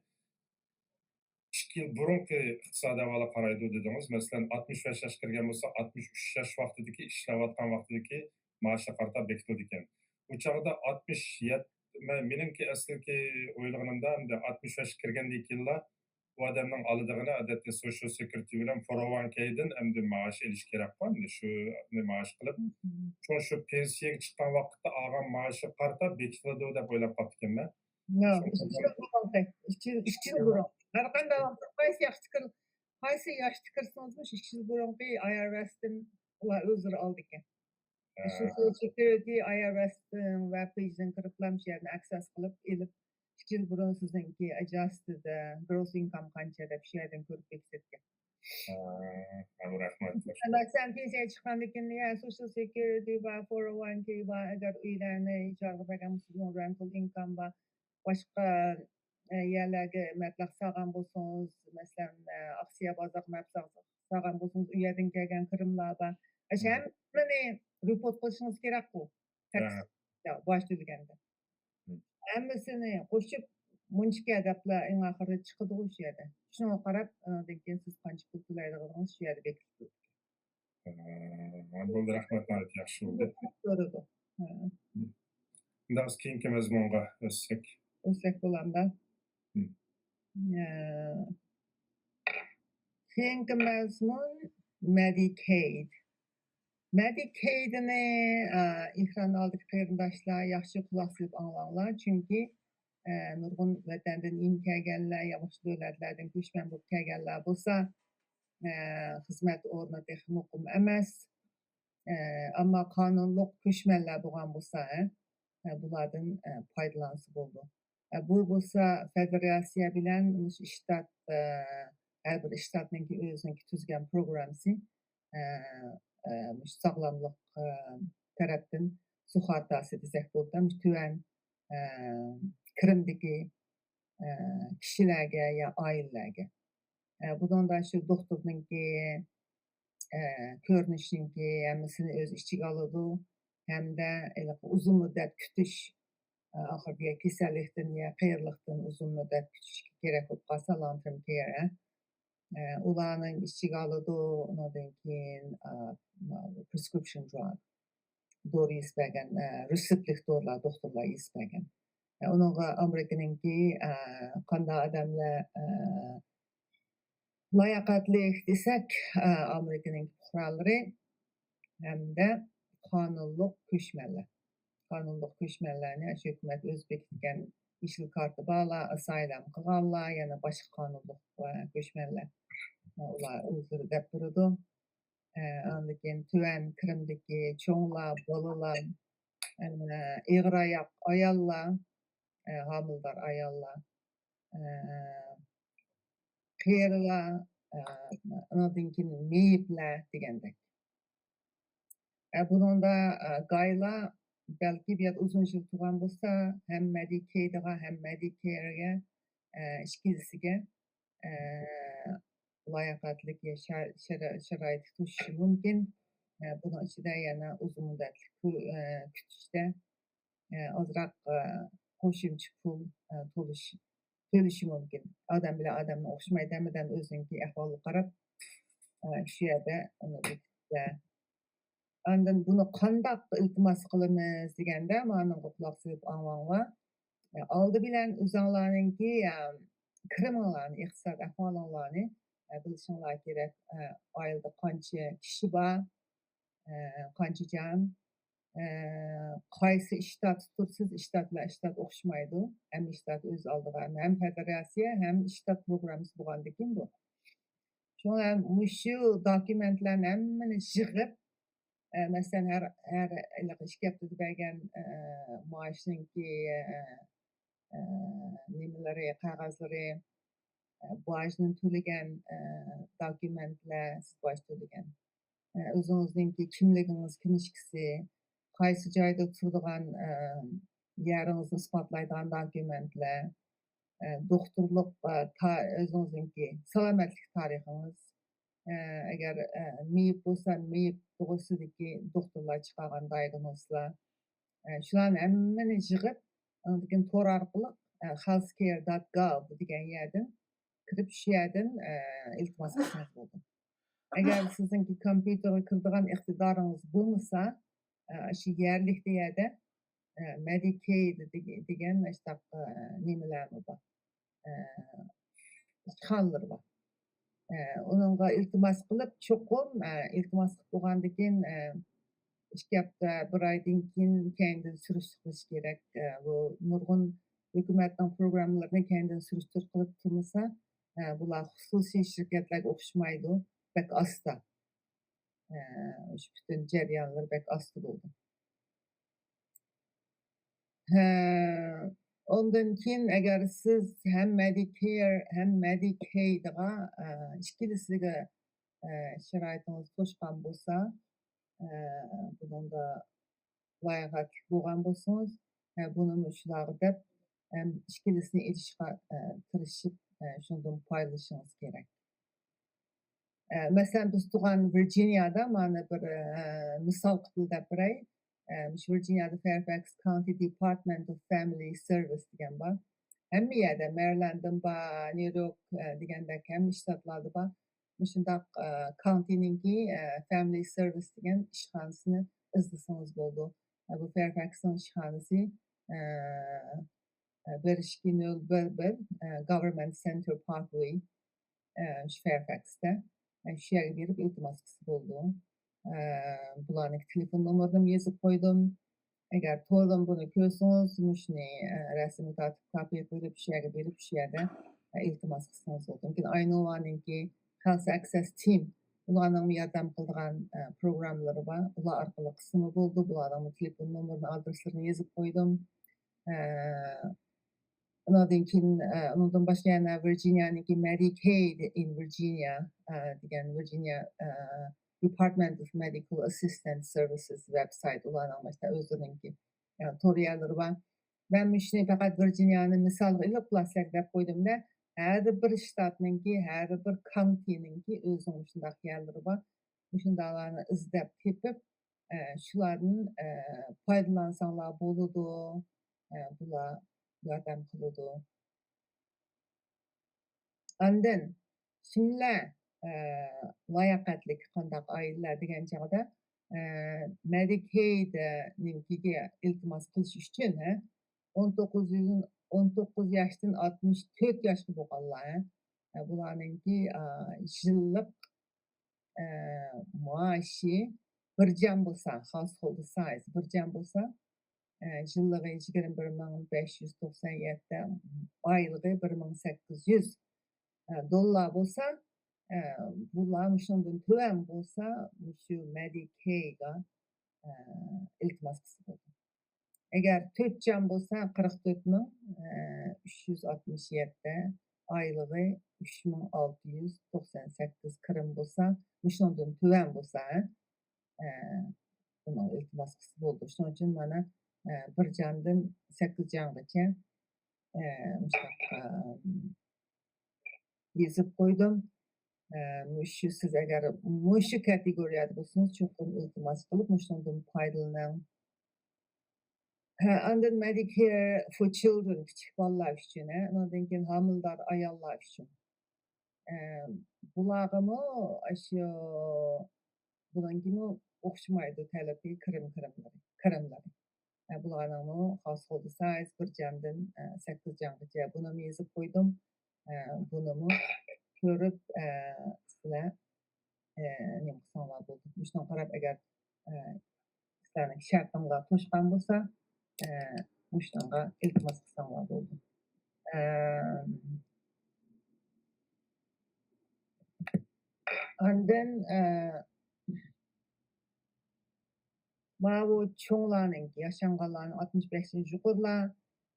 ئىككى يىل بۇرۇنقى ئىقتىسادىي ئەھۋالغا قارايدۇ دېدىڭىز. مەسىلەن، ئاتمىش بەش ياشقا كىرگەن بولسا، ئاتمىش ئۈچ ياش ۋاقتىدىكى، ئىشلەۋاتقان ۋاقتىدىكى مائاشىغا قارىتا بېكىتىلىدىكەن. ئۇ چاغدا ئاتمىش يەتتە، مەن، مېنىڭكى ئەسلىكى ئويلىغىنىمدا، ئەمدى ئاتمىش بەشكە كىرگەندىن كېيىنلا ئۇ ئادەمنىڭ ئالىدىغىنى، ئادەتتە، سوشال سېكيۇرىتى بىلەن فور ئو ۋان كېدىن ئەمدى مائاش ئېلىش كېرەكقۇ، ئەمدى شۇنى مائاش قىلىپ، شۇڭا شۇ پېنسىيەگە چىققان ۋاقىتتا ئالغان مائاشىغا قارىتا بېكىتىلىدۇ دەپ ئويلاپ قاپتىكەنمەن. ياق، شۇڭا ئىككى يىل بۇرۇنقى، ئىككى يىل، ئىككى يىل بۇرۇن. ھەر قانداق ۋاقىتتا قايسى ياشتا كىر-، قايسى ياشتا كىرسىڭىزمۇ، شۇ ئىككى يىل بۇرۇنقى ئاي ئار ئېستىن ئۇلار ئۆزلىرى ئالىدىكەن. شۇ سوشال سېكيۇرىتى، ئاي ئار ئېستىن ۋە پېيجدىن كىرىپلا شۇ يەردىن ئەكسېس قىلىپ ئېلىپ، ئىككى يىل بۇرۇن سىزنىڭكى ئەجاسىدە گروس ئىنكام قانچە دەپ شۇ يەردىن كۆرۈپ بېكىتىدىكەن. ھە، رەھمەت. مەسىلەن، پېنسىيەگە چىققاندىن كېيىن، يا، سوشال سېكيۇرىتى بار، فور ئو ۋان كې بار، ئەگەر ئۆيلەرنى ئىجارىگە بەرگەن بولسىڭىز، رېنتال ئىنكام بار، باشقا، ئە، يەرلەرگە مەبلەغ سالغان بولسىڭىز، مەسىلەن، ئە، ئاقسىيا بازارغا مەبلەغ سالغان بولسىڭىز، ئۇ يەردىن كەلگەن كىرىملار بار. ئاشۇ ھەممىنى رېپورت قىلىشىڭىز كېرەكقۇ، تەكس، يا، باج تۆلىگەندە. ھەممىسىنى قوشۇپ، مۇنچىكە دەپلا ئەڭ ئاخىرىدا چىقىدىغۇ شۇ يەردە. شۇنىڭغا قاراپ، ئاندىن كېيىن سىز قانچە پۇل تۆلەيدىغىنىڭىز شۇ يەردە بېكىتىلىدۇ. ھە، بولدى، رەھمەت، ناھايىتى ياخشى بولدى. كۆرىدۇ. ھە. ئۇنداق بولسا كېيىنكى مەزمۇنغا ئۆتسەك. ئۆتسەك بولامدا؟ ھە. ھە. كېيىنكى مەزمۇن مېدىكېيد. مېدىكېيدنى، ئە، ئېكران ئالدىدىكى قېرىنداشلار ياخشى قۇلاق سېلىپ ئاڭلاڭلار، چۈنكى، ئە، نۇرغۇن ۋەتەندىن يېڭى كەلگەنلەر، يا باشقا دۆلەتلەردىن كۆچمەن بولۇپ كەلگەنلەر بولسا، ئە، خىزمەت ئورنى تېخى مۇقىم ئەمەس. ئە، ئەمما قانۇنلۇق كۆچمەنلەر بولغان بولسا، ئە، ئە، بۇلاردىن، ئە، پايدىلانسا بولىدۇ. ئە، بۇ بولسا فېدېراتسىيە بىلەن مۇشۇ شتات، ئە، ھەر بىر شتاتنىڭكى ئۆزىنىڭكى تۈزگەن پروگراممىسى، ئە، ئە، مۇشۇ ساغلاملىق، ئە، تەرەپتىن سۇخاتاسى دېسەك بولىدۇ، مۇشۇ تۆۋەن، ئە، كىرىمدىكى، ئە، كىشىلەرگە يا ئائىلىلەرگە. ئە، بۇنىڭدا شۇ دوختۇرنىڭكى، ئە، كۆرۈنۈشنىڭكى ھەممىسىنى ئۆز ئىچىگە ئالىدۇ ھەمدە ھېلىقى ئۇزۇن مۇددەت كۈتۈش، ئە، ئاخىرىدا يا كېسەللىكتىن يا قېرىلىقتىن ئۇزۇن مۇددەت كۈتۈش كېرەك بولۇپ قالسا، لونگ تېرم كېير، ئە، ئۇلارنى ئىچىگە ئالىدۇ. ئۇنىڭدىن كېيىن، ئە، پرېسكرىپشن دراگ، دورا يېزىپ بەرگەن، ئە، رېتسېپلىك دورىلار دوختۇرلار يېزىپ بەرگەن. ئە، ئۇنىڭغا ئامېرىكىنىڭكى، ئە، قانداق ئادەملەر، ئە، لاياقەتلىك دېسەك، ئە، ئامېرىكىنىڭ پۇقرالىرى ھەمدە قانۇنلۇق كۆچمەنلەر. قانۇنلۇق كۆچمەنلەرنى ئاشۇ ھۆكۈمەت ئۆزى بېكىتكەن يېشىل كارتا بارلار، ئاسايلام قىلغانلار، يەنە باشقا قانۇنلۇق، ئە، كۆچمەنلەر. ئۇلار ئۆزلىرى دەپ بېرىدۇ. ئە، ئاندىن كېيىن تۆۋەن كىرىمدىكى چوڭلار، بالىلار، ئە، ئېغىر ئاياق ئاياللار، ئە، ھامىلىدار ئاياللار، ئە، قېرىلار، ئە، ئاندىن كېيىن مېيىپلەر دېگەندەك. ئە، بۇنىڭدا، ئە، گايلار بەلكى بۇ يەردە ئۇزۇن يىل تۇرغان بولسا، ھەم مېدىكېيدغا، ھەم مېدىكېيرگە، ئە، ئىككىلىسىگە، ئە، لاياقەتلىك ياشا-، شارا-، شارائىتى توشۇشى مۇمكىن. ئە، بۇنىڭ ئىچىدە يەنە ئۇزۇن مۇددەتلىك كۈ-، ئە، كۈتۈشتە، ئە، ئازراق، ئە، قوشۇمچە پۇل، ئە، تولۇش-، تۆلىشى مۇمكىن. ئادەم بىلەن ئادەمنىڭ ئوخشىمايدۇ، ھەممىدىن ئۆزىنىڭكى ئەھۋالىغا قاراپ، ئە، شۇ يەردە ئۇنى بېكىتىدۇ. ئاندىن بۇنى قانداق ئىلتىماس قىلىمىز دېگەندە، مانىڭغا قۇلاق سېلىپ ئاڭلاڭلار. ئالدى بىلەن ئۆزۈڭلارنىڭكى، ئە، كىرىمىڭلارنى، ئىقتىساد ئەھۋالىڭلارنى، ئە، بىلىشىڭلار كېرەك. ئە، ئائىلىدە قانچە كىشى بار، ئە، قانچە جان، ئە، قايسى شتاتتا تۇرسىز، شتات بىلەن شتات ئوخشىمايدۇ. ھەممە شتات ئۆز ئالدىغا ھەم فېدېراتسىيە، ھەم شتات پروگراممىسى بولغاندىكىن بۇ. شۇڭا مۇشۇ دوكۇمېنتلارنى ھەممىنى يىغىپ، ئە، مەسىلەن، ھەر، ھەر ھېلىقى ئىككى ھەپتىدە بەرگەن، ئە، مائاشنىڭكى، ئە، ئە، نېمىلىرى، قەغەزلىرى، ئە، باجنى تۆلىگەن، ئە، دوكۇمېنتلار، سىز باج تۆلىگەن. ئە، ئۆزىڭىزنىڭكى كىملىكىڭىز كىنىشكىسى، قايسى جايدا تۇرىدىغان، ئە، يېرىڭىزنى ئىسپاتلايدىغان دوكۇمېنتلار، ئە، دوختۇرلۇق، ئە، تا-، ئۆزىڭىزنىڭكى سالامەتلىك تارىخىڭىز، ئە، ئەگەر، ئە، مېيىپ بولسا، مېيىپ توغرىسىدىكى دوختۇرلار چىقارغان دايگنوزلار، ئە، شۇلارنى ھەممىنى يىغىپ، ئاندىن كېيىن تور ئارقىلىق، ئە، خېلسكېير دوت گوۋ دېگەن يەردىن كىرىپ، شۇ يەردىن، ئە، ئىلتىماس قىلسىڭىز بولىدۇ. ئەگەر سىزنىڭكى كومپيۇتېرغا كىرىدىغان ئىقتىدارىڭىز بولمىسا، ئە، شۇ يەرلىك يەردە، ئە، مېدىكېيد دېگە-، دېگەن ئاشۇنداق، ئە، نېمىلەرمۇ بار. ئە، ئىشخانىلىرى بار. ئە، ئۇنىڭغا ئىلتىماس قىلىپ، چوقۇم، ئە، ئىلتىماس قىلىپ بولغاندىن كېيىن، ئە، ئىككى ھەپتە، بىر ئايدىن كېيىن كەينىدىن سۈرۈشتۈر قىلىش كېرەك. ئە، بۇ نۇرغۇن ھۆكۈمەتنىڭ پروگراممىلىرىنى كەينىدىن سۈرۈشتۈر قىلىپ تۇرمىسا، ئە، بۇلار خۇسۇسىي شىركەتلەرگە ئوخشىمايدۇ، بەك ئاستا. ئە، شۇ پۈتۈن جەريانلىرى بەك ئاستا بولىدۇ. ھە، ئۇندىن كېيىن ئەگەر سىز ھەم مېدىكېير، ھەم مېدىكېيدغا، ئە، ئىككىلىسىگە، ئە، شارائىتىڭىز توشقان بولسا، ئە، بۇنىڭدا لاياقەتلىك بولغان بولسىڭىز، ئە، بۇنىمۇ شۇلارغا دەپ، ھەم ئىككىلىسىنى ئېلىشقا، ئە، تىرىشىپ، ئە، شۇنىڭدىن پايدىلىنىشىڭىز كېرەك. ئە، مەسىلەن، بىز تۇرغان ۋىرجىنىيادا مانا بىر، ئە، مىسال قىلىپ دەپ بېرەي. ئە، مۇشۇ ۋىرجىنىيادا فېرفاكس كاۋنتى دېپارتمېنت ئوف فامىلى سېرۋىس دېگەن بار. ھەممە يەردە، مېرىلانددىن بار، نيۇ يورك، ئە، دېگەندەك ھەممە شتاتلاردا بار. مۇشۇنداق، ئە، كاۋنتىنىڭكى، ئە، فامىلى سېرۋىس دېگەن ئىشخانىسىنى ئىزدىسىڭىز بولىدۇ. ئە، بۇ فېرفاكسنىڭ ئىشخانىسى، ئە، ئە، بىر ئىككى نۆل بىر بىر، ئە، گاۋېرمېنت سېنتىر پاركۋېي، ئە، شۇ فېرفاكستا. ئە، شۇ يەرگە بېرىپ ئىلتىماس قىلسا بولىدۇ. ئە، بۇلارنىڭ تېلېفون نومۇرىنىمۇ يېزىپ قويدۇم. ئەگەر توردىن بۇنى كۆرسىڭىز، مۇشۇنى، ئە، رەسىمگە تارتىپ كاپىي قىلىپ، شۇ يەرگە بېرىپ، شۇ يەردە، ئە، ئىلتىماس قىلسىڭىز بولىدۇ. لېكىن ئاينوۋانىڭكى خېلس ئەكسېس تىم، ئۇلارنىڭمۇ ياردەم قىلىدىغان، ئە، پروگراممىلىرى بار. ئۇلار ئارقىلىق قىلسىمۇ بولىدۇ. بۇلارنىڭمۇ تېلېفون نومۇرىنى، ئادرېسلىرىنى يېزىپ قويدۇم. ئە، ئۇنىڭدىن كېيىن، ئە، ئۇنىڭدىن باشقا يەنە ۋىرجىنىيانىڭكى مېدىكېيد ئىن ۋىرجىنىيا، ئە، دېگەن ۋىرجىنىيا، ئە، دېپارتمېنت ئوف مېدىكال ئېسىستېنس سېرۋىسىس ۋېبسايت، ئۇلارنىڭ مۇشۇنداق ئۆزلىرىنىڭكى، ئە، تور يەرلىرى بار. مەن مۇشۇنى پەقەت ۋىرجىنىيانى مىسالغا ئېلىپ، خۇلاسە دەپ قويدۇم-دە، ھەر بىر شتاتنىڭكى، ھەر بىر كاۋنتىنىڭكى ئۆزىنىڭ مۇشۇنداق يەرلىرى بار. مۇشۇنداقلارنى ئىزدەپ تېپىپ، ئە، شۇلاردىن، ئە، پايدىلانساڭلار بولىدۇ. ئە، بۇلار ياردەم قىلىدۇ. ئاندىن كىملەر، ئە، لاياقەتلىك قانداق ئائىلىلەر دېگەن چاغدا، ئە، مېدىكېيدنىڭكىگە ئىلتىماس قىلىش ئۈچۈن، ھە، ئون توققۇز يىل، ئون توققۇز ياشتىن ئاتمىش تۆت ياشقا بولغانلار، ھە، بۇلارنىڭكى، ئا، يىللىق ئە، مائاشى بىر جان بولسا، household size بىر جان بولسا، ئە، يىللىقى يىگىرمە بىر مىڭ بەش يۈز توقسان يەتتە، ئايلىقى بىر مىڭ سەككىز يۈز، ئە، دوللار بولسا، ئە، بۇلار مۇشۇنىڭدىن تۆۋەن بولسا، مۇشۇ مېدىكېيغا، ئە، ئىلتىماس قىلسا بولىدۇ. ئەگەر تۆت جان بولسا، قىرىق تۆت مىڭ ئۈچ يۈز ئاتمىش يەتتە، ئايلىقى ئۈچ مىڭ ئالتە يۈز توقسان سەككىز كىرىم بولسا، مۇشۇنىڭدىن تۆۋەن بولسا، ئە، بۇنىڭ ئىلتىماس قىلسا بولىدۇ. شۇنىڭ ئۈچۈن مانا، ئە، بىر جاندىن سەككىز جانغىچە، ئە، مۇشۇنداق، ئە، يېزىپ قويدۇم. ئە، مۇشۇ، سىز ئەگەر مۇشۇ كاتېگورىيەدە بولسىڭىز، چوقۇم ئىلتىماس قىلىپ، مۇشۇنىڭدىن پايدىلىنىڭ. ھە، ئاندىن مېدىكېير فور چىلدرېن، كىچىك بالىلار ئۈچۈن، ھە، ئۇنىڭدىن كېيىن ھامىلىدار ئاياللار ئۈچۈن. ئە، بۇلارغىمۇ ئاشۇ، بۇنىڭكىمۇ ئوخشىمايدۇ تەلىپى، كىرىم، كىرىملىرى، كىرىملىرى. ئە، بۇلارنىڭمۇ household size بىر جاندىن، ئە، سەككىز جانغىچە، بۇنىمۇ يېزىپ قويدۇم. ئە، بۇنىمۇ كۆرۈپ، ئە، سىلەر، ئە، نېمە قىلساڭلار بولىدۇ. مۇشۇنىڭغا قاراپ، ئەگەر، ئە، سىلەرنىڭ شەرتىڭلار توشقان بولسا، ئە، مۇشۇنىڭغا ئىلتىماس قىلساڭلار بولىدۇ. ئە، ئاندىن، ئە، ماۋۇ چوڭلارنىڭكى، ياشانغانلارنىڭ ئاتمىش بەشتىن يۇقىرىلار،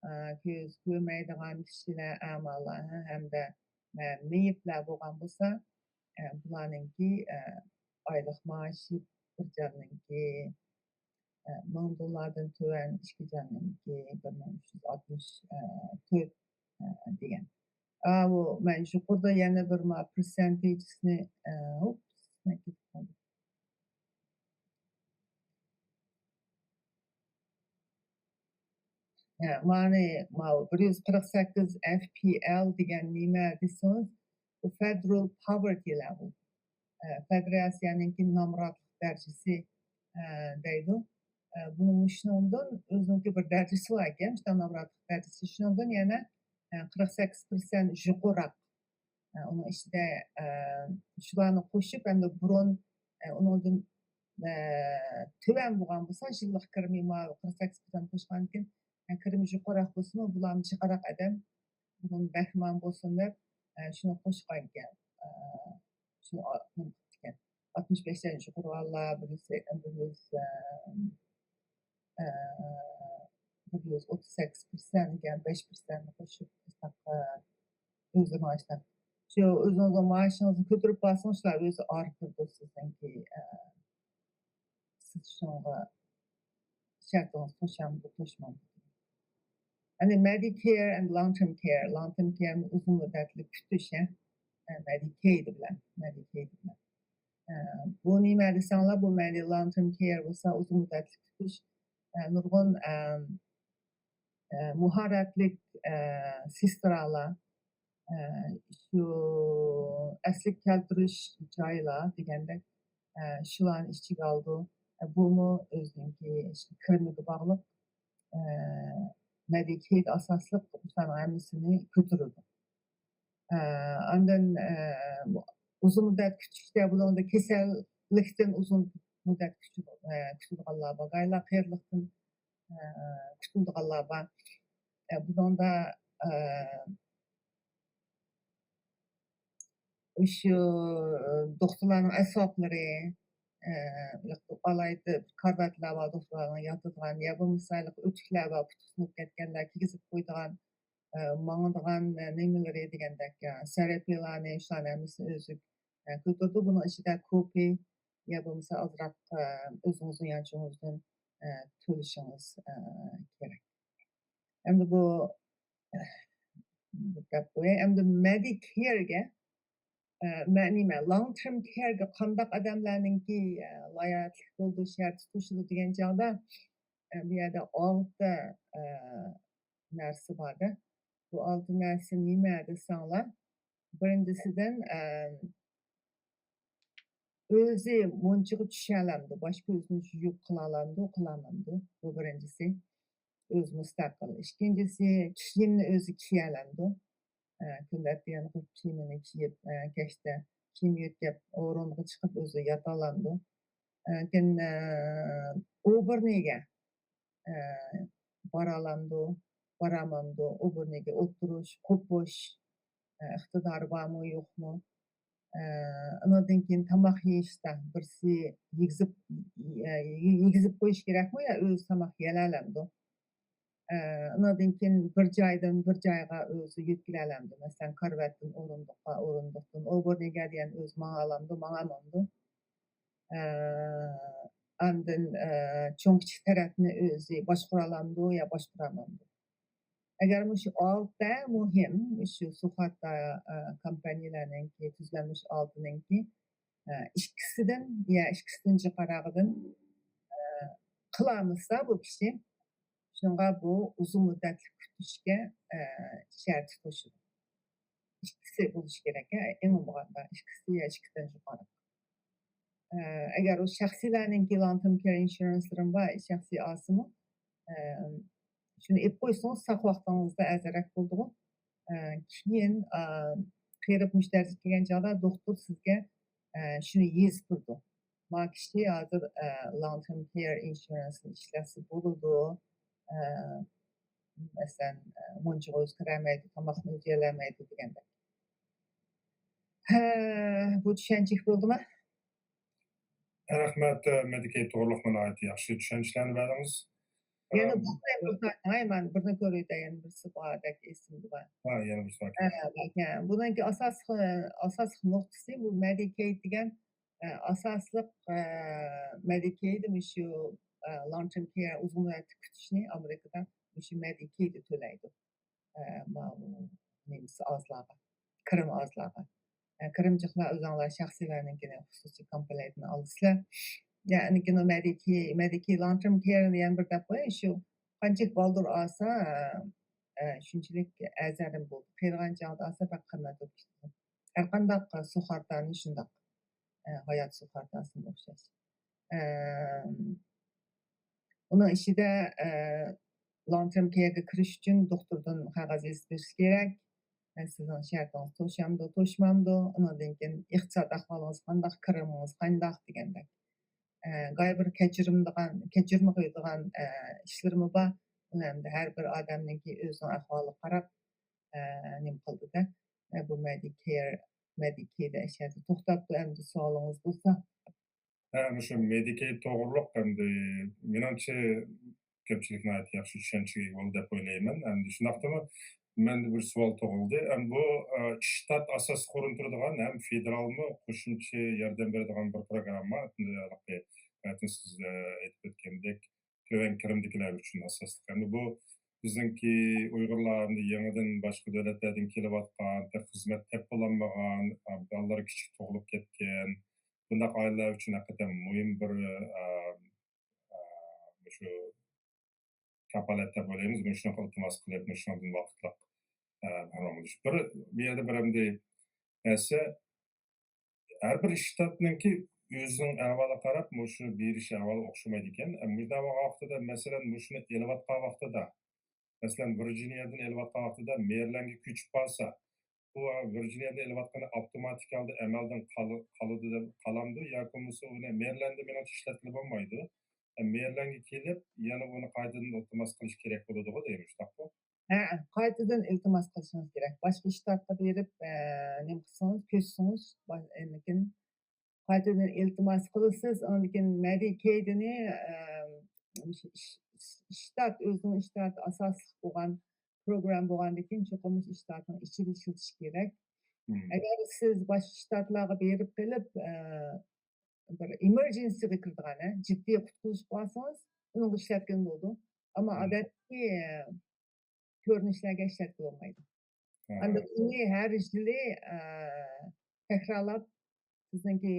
ئە، كۆز كۆرمەيدىغان كىشىلەر، ئەمالار ھەمدە، ئە، مېيىپلەر بولغان بولسا، ئە، بۇلارنىڭكى، ئە، ئايلىق مائاشى بىر جاننىڭكى، ئە، مىڭ دوللاردىن تۆۋەن، ئىككى جاننىڭكى بىر مىڭ ئۈچ يۈز ئاتمىش، ئە، تۆت، ئە، دېگەن. ئاۋۇ مەن يۇقىرىدا يەنە بىر ما پىرسەنتېجنى، ئە، ئوپس، مەن كېتىپ قالدىم. ھە، مانى، ماۋۇ بىر يۈز قىرىق سەككىز ئەف پى ئېل دېگەن نېمە دېسىڭىز، بۇ فېدېرال پاۋېرتى لېۋېل. ئە، فېدېراتسىيەنىڭكى نامراتلىق دەرىجىسى، ئە، دەيدۇ. ئە، بۇنىڭ شۇنىڭدىن ئۆزىنىڭكى بىر دەرىجىسى بار ئىكەن، شۇنداق نامراتلىق دەرىجىسى. شۇنىڭدىن يەنە، ئە، قىرىق سەككىز پىرسەنت يۇقىرىراق. ئە، ئۇنىڭ ئىچىدە، ئە، شۇلارنى قوشۇپ، ئەمدى بۇرۇن، ئە، ئۇنىڭدىن، ئە، تۆۋەن بولغان بولسا، يىللىق كىرىمى ماۋۇ قىرىق سەككىز پىرسەنت قوشقاندىكىن، ئە، كىرىمى يۇقىرىراق بولسىمۇ، بۇلارمۇ جىقراق ئادەم بۇنىڭدىن بەھرىمەن بولسۇن دەپ، ئە، شۇنى قوشقانىكەن. ئە، شۇنى ئا-، نېمە قىپتىكەن. ئاتمىش بەشتىن يۇقىرى بالىلار، بىر يۈز، بىر يۈز، ئە، ئە، بىر يۈز ئوتتۇز سەككىز پىرسەنت ئىكەن، بەش پىرسەنتنى قوشۇپ، ئۆزىنىڭ مائاشىنى. شۇ ئۆزىڭىزنىڭ مائاشىڭىزنى كۆتۈرۈپ بارسىڭىز، شۇلار ئۆزى ئارتتۇرىدۇ سىزنىڭكى، ئە، سىز شۇنىڭغا شەرتىڭىز توشامدۇ، توشمامدۇ. يەنى مېدىكېير ئەند لونگ تېرم كېير، لونگ تېرم كېير ئۇزۇن مۇددەتلىك كۈتۈش، ھە؟ ئە، مېدىكېيد بىلەن، مېدىكېيد بىلەن. ئە، بۇ نېمە دېسەڭلار، بۇ مەيلى لونگ تېرم كېير بولسا، ئۇزۇن مۇددەتلىك كۈتۈش، ئە، نۇرغۇن، ئە، ئە، ماھارەتلىك، ئە، سېسترالار، ئە، شۇ ئەسلىگە كەلتۈرۈش جايلار دېگەندەك، ئە، شۇلارنى ئىچىگە ئالىدۇ. ئە، بۇمۇ ئۆزىنىڭكى كىرىمىگە باغلىق، ئە، مېدىكېيد ئاساسلىق بۇلارنىڭ ھەممىسىنى كۆتۈرىدۇ. ئە، ئاندىن، ئە، ئۇزۇن مۇددەت كۈتۈشتە بۇنىڭدا كېسەللىكتىن ئۇزۇن مۇددەت كۈتۈپ، ئە، كۈتىدىغانلار بار، گايلا قېرىلىقتىن، ئە، كۈتۈلىدىغانلار بار. ئە، بۇنىڭدا، ئە، شۇ دوختۇرلارنىڭ ئەسۋابلىرى، ئە، ئالاھىدە كارىۋاتلار بار، دوختۇرلارنىڭ ياتىدىغان، يا بولمىسا ئۆتۈكلەر بار، پۇتى سۇنۇپ كەتكەنلەر كىيگۈزۈپ قويىدىغان، ئە، ماڭىدىغان، ئە، نېمىلىرى دېگەندەك، ئە، سەرەپىلارنى، شۇلارنى ھەممىسىنى ئۆزى، ئە، كۆتۈرىدۇ. بۇنىڭ ئىچىدە كوپى يا بولمىسا ئازراق، ئە، ئۆزىڭىزنىڭ يانچۇقىڭىزدىن، ئە، تۆلىشىڭىز، ئە، كېرەك. ئەمدى بۇ، ئە، بۇ گەپ بويى. ئەمدى مېدىكېيرگە، ئە، مە-، نېمە، لونگ تېرم كېيرگە قانداق ئادەملەرنىڭكى، ئە، لايىھەتلىك بولىدۇ، شەرتى توشىدۇ دېگەن چاغدا، ئە، بۇ يەردە ئالتە، ئە، نەرسە بار-دە. بۇ ئالتە نەرسە نېمە دېسەڭلار، بىرىنچىسىدىن، ئە، ئۆزى مۇنچىغا چۈشەلەمدۇ، باش كۆزىنى يۇيۇپ قىلالامدۇ، قىلالامدۇ؟ بۇ بىرىنچىسى. ئۆزى مۇستەقىل. ئىككىنچىسى، كىيىمنى ئۆزى كىيەلەمدۇ؟ ئە، كۈندە ئەتىگەن قىلىپ كىيىمىنى كىيىپ، ئە، كەچتە كىيىم يۆتكەپ، ئورۇنغا چىقىپ ئۆزى ياتالامدۇ؟ ئە، كېيىن، ئە، ئوبېرنىگە، ئە، بارالامدۇ، بارامامدۇ؟ ئوبېرنىگە ئولتۇرۇش، قوپۇش، ئە، ئىقتىدارى بارمۇ، يوقمۇ؟ ئە، ئۇنىڭدىن كېيىن تاماق يېيىشتە بىرسى يېگۈزۈپ، ئە، يېگۈزۈپ قويۇش كېرەكمۇ يا ئۆزى تاماق يېيەلەمدۇ؟ ئە، ئۇنىڭدىن كېيىن بىر جايدىن بىر جايغا ئۆزى يۆتكىلەلەمدۇ؟ مەسىلەن، كارىۋاتتىن ئورۇندۇققا، ئورۇندۇقتىن ئوبېرنىگە دېگەن ئۆزى ماڭالامدۇ، ماڭالامدۇ؟ ئە، ئاندىن، ئە، چوڭ كىچىك تەرەپنى ئۆزى باشقۇرالامدۇ يا باشقۇرالمامدۇ؟ ئەگەر مۇشۇ ئالتە مۇھىم، شۇ سۇخوتا، ئە، كومپانىيەلەرنىڭكى تۈزگەن مۇشۇ ئالتىنىڭكى، ئە، ئىككىسىدىن يا ئىككىسىدىن جىقراقىدىن، ئە، قىلالمىسا بۇ كىشى، شۇنىڭغا بۇ ئۇزۇن مۇددەتلىك كۈتۈشكە، ئە، شەرتى قوشىدۇ. ئىككىسى بولۇشى كېرەك، ئە، ئەڭ بولمىغاندا ئىككىسى يا ئىككىدىن يۇقىرى. ئە، ئەگەر ئۇ شەخسىيلەرنىڭكى لونگ تېرم كېير ئىنشۇرېنسلىرىمۇ بار، شەخسىي ئالسىمۇ، ئە، شۇنى ئېلىپ قويسىڭىز ساق ۋاقتىڭىزدا ئەرزانراق بولىدىغۇ. ئە، كېيىن، ئە، قېرىپ مۇشۇ دەرىجىگە كەلگەن چاغدا دوختۇر سىزگە، ئە، شۇنى يېزىپ تۇرىدۇ. ما كىشى ھازىر، ئە، لونگ تېرم كېير ئىنشۇرېنسنى ئىشلەتسە بولىدۇ. ئە، مەسىلەن، ئە، مۇنچىغا ئۆزى كىرەلمەيدۇ، تاماقنى ئۆزى يېيەلمەيدۇ دېگەندەك. ھە، بۇ چۈشەنچىلىك بولدىمۇ؟ رەھمەت، مېدىكەيت توغرۇلۇق ناھايىتى ياخشى چۈشەنچىلەرنى بەردىڭىز. يەنە ئە، بىر سوئال، مەن بىرنى كۆرۈۋېتەي، يەنە بىرسى باردەك ئېسىمدە بار. ھە، يەنە بىر سوئال. ئە، بەك، بۇنىڭكى ئاساسلىق، ئاساسلىق نۇقتىسى بۇ مېدىكەيت دېگەن، ئە، ئاساسلىق، ئە، مېدىكەيت مۇشۇ، ئە، لونگ تېرم كېير، ئۇزۇن مۇددەتلىك كۈتۈشنى ئامېرىكىدا مۇشۇ مېدىكەيت تۆلەيدۇ. ئە، ماۋۇ نېمىسى ئازلارغا، كىرىمى ئازلارغا. ئە، كىرىمچىلار ئۆزۈڭلار شەخسىيلەرنىڭكىنى خۇسۇسىي كومپونېنتنى ئالىسىلەر. يەنى كىنو مېدىكەي، مېدىكەي لونگ تېرم كېيرنى يەنە بىر دەپ قوياي، شۇ قانچىلىك بالدۇر ئالسا، ئە، شۇنچىلىك ئەرزان بولىدۇ. قېرىغان چاغدا ئالسا بەك قىممەت بولۇپ كېتىدۇ. ھەرقانداق سۇغۇرتانى شۇنداق، ئە، ھايات سۇغۇرتاسىغا ئوخشاش. ئە، ئۇنىڭ ئىچىدە، ئە، لونگ تېرم كېيرگە كىرىش ئۈچۈن دوختۇردىن قەغەز يېزىپ بېرىش كېرەك. ئە، سىزنىڭ شەرتىڭىز توشامدۇ، توشمامدۇ؟ ئۇنىڭدىن كېيىن ئىقتىساد ئەھۋالىڭىز قانداق، كىرىمىڭىز قانداق دېگەندەك. ئە، گاي بىر كەچۈرمىدىغان، كەچۈرمە قويىدىغان، ئە، ئىشلىرىمۇ بار. ئۇنى ئەمدى ھەر بىر ئادەمنىڭكى ئۆزىنىڭ ئەھۋالىغا قاراپ، ئە، نېمە قىلىدۇ-دە. ئە، بۇ مېدىكېير، مېدىكېير ئەشياسى توختاپتۇ. ئەمدى سوئالىڭىز بولسا. ھە، مۇشۇ مېدىكېيت توغرۇلۇق ئەمدى مېنىڭچە كۆپچىلىك ناھايىتى ياخشى چۈشەنچىگە ئىگە بولدى دەپ ئويلايمەن. ئەمدى شۇنداقتىمۇ مەندە بىر سوئال تۇغۇلدى. ئەم، بۇ، ئە، شتات ئاساسلىق ئورۇن تۇرىدىغان ھەم فېدېرالمۇ قوشۇمچە ياردەم بېرىدىغان بىر پروگرامما، ھېلىقى، ئە، سىز، ئە، ئېيتىپ ئۆتكەندەك، تۆۋەن كىرىمدىكىلەر ئۈچۈن ئاساسلىق. ئەمدى بۇ بىزنىڭكى ئۇيغۇرلار ئەمدى يېڭىدىن باشقا دۆلەتلەردىن كېلىۋاتقان، تېخى خىزمەت تېپىپ بولالمىغان، ئە، بالىلىرى كىچىك تۇغۇلۇپ كەتكەن، بۇنداق ئائىلىلەر ئۈچۈن ھەقىقەتەن مۇھىم بىر، ئە، ئە، مۇشۇ كاپالەت دەپ ئويلايمىز. مۇشۇنىڭغا ئىلتىماس قىلىپ، مۇشۇنىڭدىن ۋاقىتلىق، ئە، مەھرۇم بولۇش. بىر، بۇ يەردە بىر ئەمدى نەرسە، ھەر بىر شتاتنىڭكى ئۆزىنىڭ ئەھۋالىغا قاراپ، مۇشۇ بېرىش ئەھۋالى ئوخشىمايدىكەن. ئە، مۇشۇنداق بولغان ۋاقتىدا، مەسىلەن، مۇشۇنى ئېلىۋاتقان ۋاقتىدا، مەسىلەن، ۋىرجىنىيەدىن ئېلىۋاتقان ۋاقتىدا مېرىلەندگە كۆچۈپ قالسا، بۇ ۋىرجىنىيەدىن ئېلىۋاتقىنى ئاپتوماتىك ھالدا ئەمەلدىن قال-، قالىدۇ دەپ، قالامدۇ ياكى بولمىسا ئۇنى مېرىلەنددە مېنىڭچە ئىشلەتكىلى بولمايدۇ. ئە، مېرىلەندگە كېلىپ، يەنە ئۇنى قايتىدىن ئىلتىماس قىلىش كېرەك بولىدىغۇ دەيمەن، شۇنداققۇ؟ ھە، قايتىدىن ئىلتىماس قىلىشىڭىز كېرەك. باشقا شتاتقا بېرىپ، ئە، نېمە قىلسىڭىز، كۆچسىڭىز، با-، ئەنىكىن قايتىدىن ئىلتىماس قىلىسىز، ئاندىن كېيىن مېدىكېيدنى، ئە، ش-، ش-، شتات، ئۆزىنىڭ شتاتى ئاساسلىق بولغان پروگرامما بولغاندىن كېيىن، چوقۇم شتاتنىڭ ئىچىدە ئىشلىتىش كېرەك. مم. ئەگەر سىز باشقا شتاتلارغا بېرىپ قېلىپ، ئە، بىر ئېمېرجېنسىغا كىرىدىغان، ھە، جىددىي قۇتقۇزۇش بولسىڭىز، ئۇنىڭغا ئىشلەتكىلى بولىدۇ. ئەمما مم. ئادەتتىكى، ئە، كۆرۈنۈشلەرگە ئىشلەتكىلى بولمايدۇ. ھە. ئاندىن ئۇنى ھەر يىلى، ئە، تەكرارلاپ، سىزنىڭكى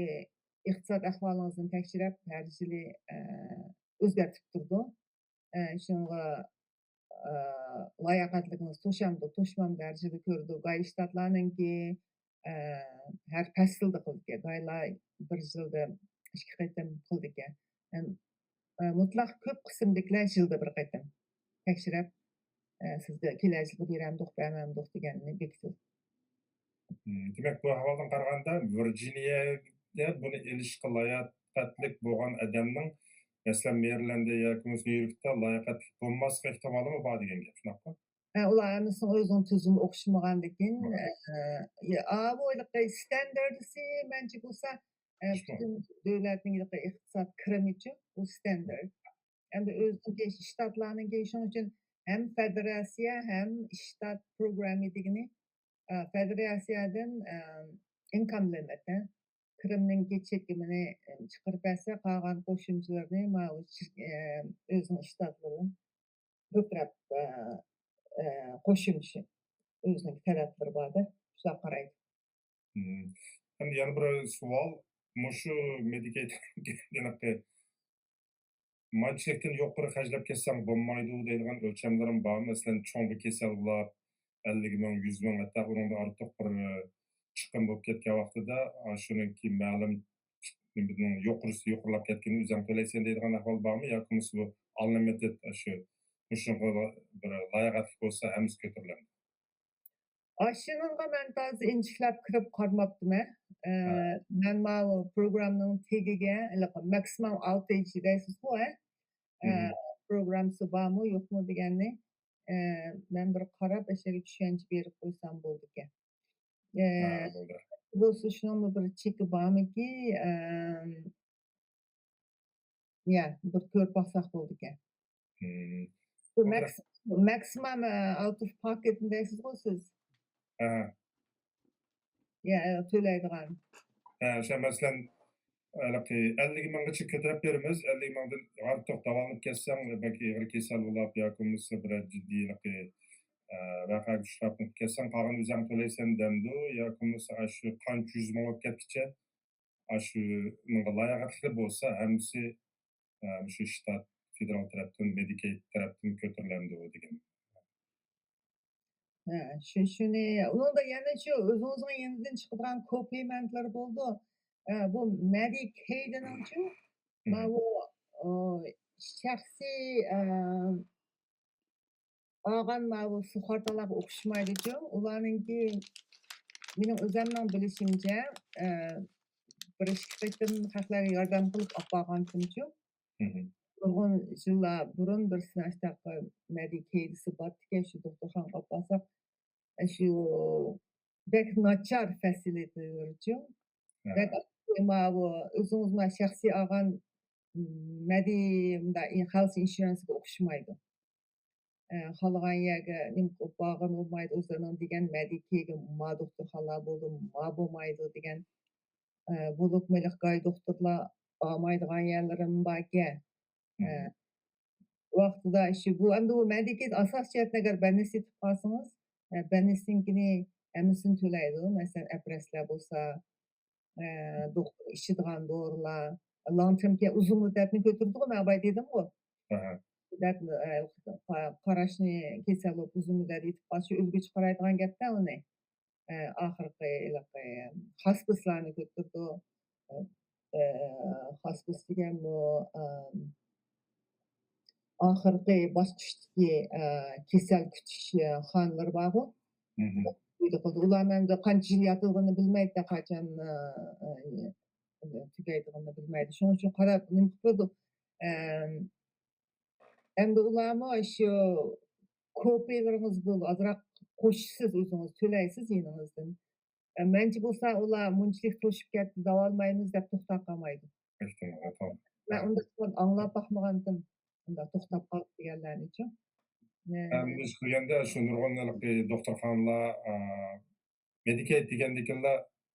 ئىقتىساد ئەھۋالىڭىزنى تەكشۈرۈپ، ھەر يىلى، ئە، ئۆزگەرتىپ تۇرىدۇ. ئە، شۇنىڭغا، ئە، لاياقەتلىكىڭىز توشامدۇ، توشمامدۇ ھەر يىلى كۆرىدۇ. گاي شتاتلارنىڭكى، ئە، ھەر پەسىلدە قىلىدىكەن. گايلار بىر يىلدا ئىككى قېتىم قىلىدىكەن. ئەم، ئە، مۇتلەق كۆپ قىسىمدىكىلەر يىلدا بىر قېتىم تەكشۈرۈپ، ئە، سىزگە كېلەر يىلغا بېرەمدۇق، بەرمەمدۇق دېگەننى بېكىتىدۇ. مم، دېمەك، بۇ ئەھۋالدىن قارىغاندا، ۋىرجىنىيەدە بۇنى ئېلىشقا لاياقەتلىك بولغان ئادەمنىڭ، مەسىلەن، مېرىلەنددە ياكى بولمىسا نيۇ يوركتا لاياقەتلىك بولماسلىق ئېھتىمالىمۇ بار دېگەن گەپ، شۇنداقمۇ؟ ئە، ئۇلار ھەممىسىنىڭ ئۆزىنىڭ تۈزۈمى ئوخشىمىغاندىكىن، مم. ئە، يا، ئا، بۇ ھېلىقى ستاندارتىسى مەنچە بولسا، ئە، شۇ. پۈتۈن دۆلەتنىڭ ھېلىقى ئىقتىساد كىرىمىچۇ، بۇ ستاندارت. ئەمدى ئۆزىنىڭكى شتاتلارنىڭكى، شۇنىڭ ئۈچۈن ھەم فېدېراتسىيە، ھەم شتات پروگرامما دېگىنى، ئە، فېدېراتسىيەدىن، ئە، ئىنكام لىمىت، كىرىمنىڭكى چېكىمىنى، ئە، چىقىرىپ بەرسە، قالغان قوشۇمچىلىرىنى ماۋۇ شىر-، ئە، ئۆزىنىڭ شتاتلىرى بىر تەرەپ، ئە، ئە، قوشۇمچە ئۆزىنىڭ تەلەپلىرى بار-دە، شۇنداق قارايدۇ. مم. ئەمدى يەنە بىر سوئال، مۇشۇ مېدىكەيت مانچىلىكتىن يۇقىرى خەجلەپ كەتسەڭ بولمايدۇ دەيدىغان ئۆلچەملىرىم بارمۇ؟ مەسىلەن، چوڭ بىر كېسەل بولۇپ، ئەللىك مىڭ، يۈز مىڭ، ھەتتا ئۇنىڭدىن ئارتۇق بىر، ئە، چىقىم بولۇپ كەتكەن ۋاقتىدا، ئا، شۇنىڭكى مەلۇم چىقىمنىڭ يۇقىرىسى، يۇقىرىلاپ كەتكىنى ئۆزۈڭ تۆلەيسەن دەيدىغان ئەھۋال بارمۇ؟ ياكى بولمىسا بۇ ئانلىمىتېد، شۇ، مۇشۇنىڭغا بىر لاياقەتلىك بولسا ھەممىسى كۆتۈرۈلەمدۇ؟ ئاشۇنىڭغا مەن تازا ئىنچىكىلەپ كىرىپ قارىماپتىمەن. ئە، ھە. مەن ماۋۇ پروگراممىنىڭ تېگىگە، ھېلىقى ماكسىموم ئاۋتېج دەيسىزغۇ، ھە؟ ئە، مم. پروگراممىسى بارمۇ، يوقمۇ دېگەننى، ئە، مەن بىر قاراپ، ئەشەگە چۈشەنچە بېرىپ قويسام بولىدىكەن. ئە، ھە، بولدى. بولسا شۇنىڭمۇ بىر چېكى بارمىكى؟ ئە، يا، بىر كۆرۈپ باقساق بولىدىكەن. بۇ ماكسىمام ئاوت ئوف پاكېتنى دەيسىزغۇ سىز؟ يا، تۆلەيدىغان. ھە، شۇ مەسىلەن، ھېلىقى ئەللىك مىڭغىچە كۆتۈرۈپ بېرىمىز. ئەللىك مىڭدىن ئارتۇق داۋالىنىپ كەتسەڭ، بەك ئېغىر كېسەل بولاپ ياكى بولمىسا بىرەر جىددىي ھېلىقى، ئە، ۋەقەگە ئۇچراپ كەتسەڭ، قالغان ئۆزۈڭ تۆلەيسەن دەمدۇ ياكى بولمىسا ئاشۇ قانچە يۈز مىڭ بولۇپ كەتكىچە ئاشۇنىڭغا لاياقەتلىك بولسا، ھەممىسى، ئە، مۇشۇ شتات فېدېرال تەرەپتىن، مېدىكېيد تەرەپتىن كۆتۈرۈلەمدۇ دېگەن. ھە، شۇ، شۇنى، ئۇنىڭدا يەنە شۇ ئۆزىڭىزنىڭ يېنىدىن چىقىدىغان كوپېيمېنتلار بولىدۇ. ئە، بۇ مېدىكېيدنىڭچۇ، ماۋۇ، ئۇ، شەخسىي، ئە، ئالغان ماۋۇ سۇغۇرتىلارغا ئوخشىمايدىچۇ. ئۇلارنىڭكى، مېنىڭ ئۆزۈمنىڭ بىلىشىمچە، ئە، بىر ئىككى قېتىم خەقلەرگە ياردەم قىلىپ ئاپارغانتىمچۇ. نۇرغۇن يىللار بۇرۇن بىرسىنىڭ ئاشۇنداق مېدىكېيدسى بارتىكەن، شۇ دوختۇرخانىغا ئاپارساق، ئاشۇ بەك ناچار فاسىلىتىلىرىچۇ. بەك ماۋۇ ئۆزىڭىز ما شەخسىي ئالغان، مم، مېدى-، مۇنداق، خېلس ئىنشۇرېنسقا ئوخشىمايدۇ. ئە، خالىغان يەرگە نېمە قىلىپ بارغىلى بولمايدۇ، ئۆزلىرىنىڭ دېگەن مېدىكېيگە ما دوختۇرخانىلار بولىدۇ، ما بولمايدۇ دېگەن، ئە، بولۇپمۇ ھېلىقى گاي دوختۇرلار ئالمايدىغان يەرلىرىمۇ باركەن. ئە، ۋاقتىدا ئىشى بۇ، ئەمدى بۇ مېدىكېيد ئاساسىي جەھەتتىن ئەگەر بەلنىس يېتىپ قالسىڭىز، ئە، بەلنىسنىڭكىنى ھەممىسىنى تۆلەيدۇ. مەسىلەن، ئەپرەسلەر بولسا، ئە، دوق-، ئىچىدىغان دورىلار، لونگ تېرم كېيەر ئۇزۇن مۇددەتنى كۆتۈرىدىغۇ، مەن بايا دېدىمغۇ. مۇددەت، ئە، قا-، قاراشنى كېسەل بولۇپ ئۇزۇن مۇددەت يېتىپ قالسا ئۆلگۈچە قارايدىغان گەپتە ئۇنى. ئە، ئاخىرقى ھېلىقى خاسپىسلارنى كۆتۈرىدۇ. ئە، خاسپىس دېگەنمۇ، ئە، ئاخىرقى باسقۇچتىكى، ئە، كېسەل كۈتۈش، ئە، خانىلىرى بارغۇ. ئۇيدا قىلىدۇ. ئۇلار مەندە قانچە يىل ياتىدىغىنىنى بىلمەيدۇ، قاچان، ئە، ئە، تۈگەيدىغىنىنى بىلمەيدۇ. شۇنىڭ ئۈچۈن قاراپ نېمە قىلىدۇ؟ ئەم، ئەمدى ئۇلارمۇ شۇ كوپىيلىرىڭىز بولىدۇ، ئازراق قوشىسىز ئۆزىڭىز، تۆلەيسىز يېنىڭىزدىن. ئە، مەنچە بولسا ئۇلار مۇنچىلىك توشۇپ كەتتى، داۋالىمايمىز دەپ توختاپ قالمايدۇ. مەن ئۇنداق ئاڭلاپ باقمىغانتىم، ئۇنداق توختاپ قالدى دېگەنلەرنىچۇ. ئە، ئەمدى شۇ دېگەندە شۇ نۇرغۇن ھېلىقى دوختۇرخانىلار، ئە، مېدىكېيد دېگەندىكىنلا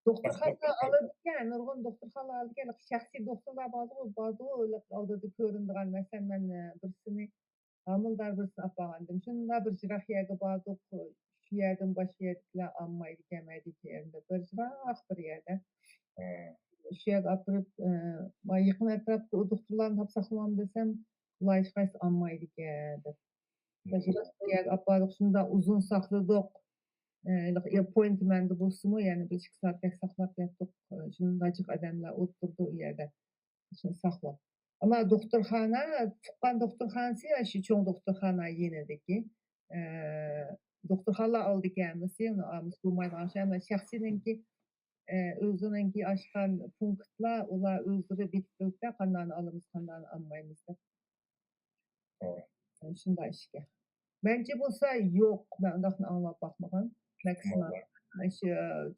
دوختۇرخانا ئالىدىكەن، نۇرغۇن دوختۇرخانا ئالىدىكەن، شەخسىي دوختۇرلار بارغۇ، بارغۇ، ئالدىدا كۆرۈنىدىغان. مەسىلەن، مەن، ئە، بىرسىنى، ھامىلىدار بىرسىنى ئاپارغانىدىم. شۇنداق بىر يىراق يەرگە باردۇق، شۇ يەردىن باشقا يەردىكىلەر ئالمايدىكەن، مەيدىكى يەردە بىر يىراق بىر يەردە. شۇ يەرگە ئاپىرىپ، ئە، ما يېقىن ئەتراپتا ئۇ دوختۇرلارنى تاپساقلىمام دېسەم، ئۇلار ھېچقايسى ئالمايدىكەن دەپ. يىراق بىر يەرگە ئاپاردۇق، شۇنداق ئۇزۇن ساقلىدۇق. ئە، ھېلىقى ئاپپوينتمېنتى بولسىمۇ، يەنە بىر ئىككى سائەتتەك ساقلاپ ياتتۇق. ئە، شۇنداق جىق ئادەملەر ئولتۇردى ئۇ يەردە. شۇنى ساقلاپ. ئەمما دوختۇرخانا، تۇغقان دوختۇرخانىسى شۇ چوڭ دوختۇرخانا يېنىدىكى. ئە، دوختۇرخانىلار ئالىدىكەن ھەممىسى، ئۇنى ئالمىسا بولمايدىغان شەي. ئەمما شەخسىينىڭكى، ئە، ئۆزىنىڭكى ئاچقان پونكىتلار، ئۇلار ئۆزلىرى بېكىتىدۇ، قانداقنى ئالىمىز، قانداقنى ئالمايمىز دەپ. شۇنداق ئىشكەن. مەنچە بولسا يوق، مەن ئۇنداقنى ئاڭلاپ باقمىغان. ماكسىمال. شۇ،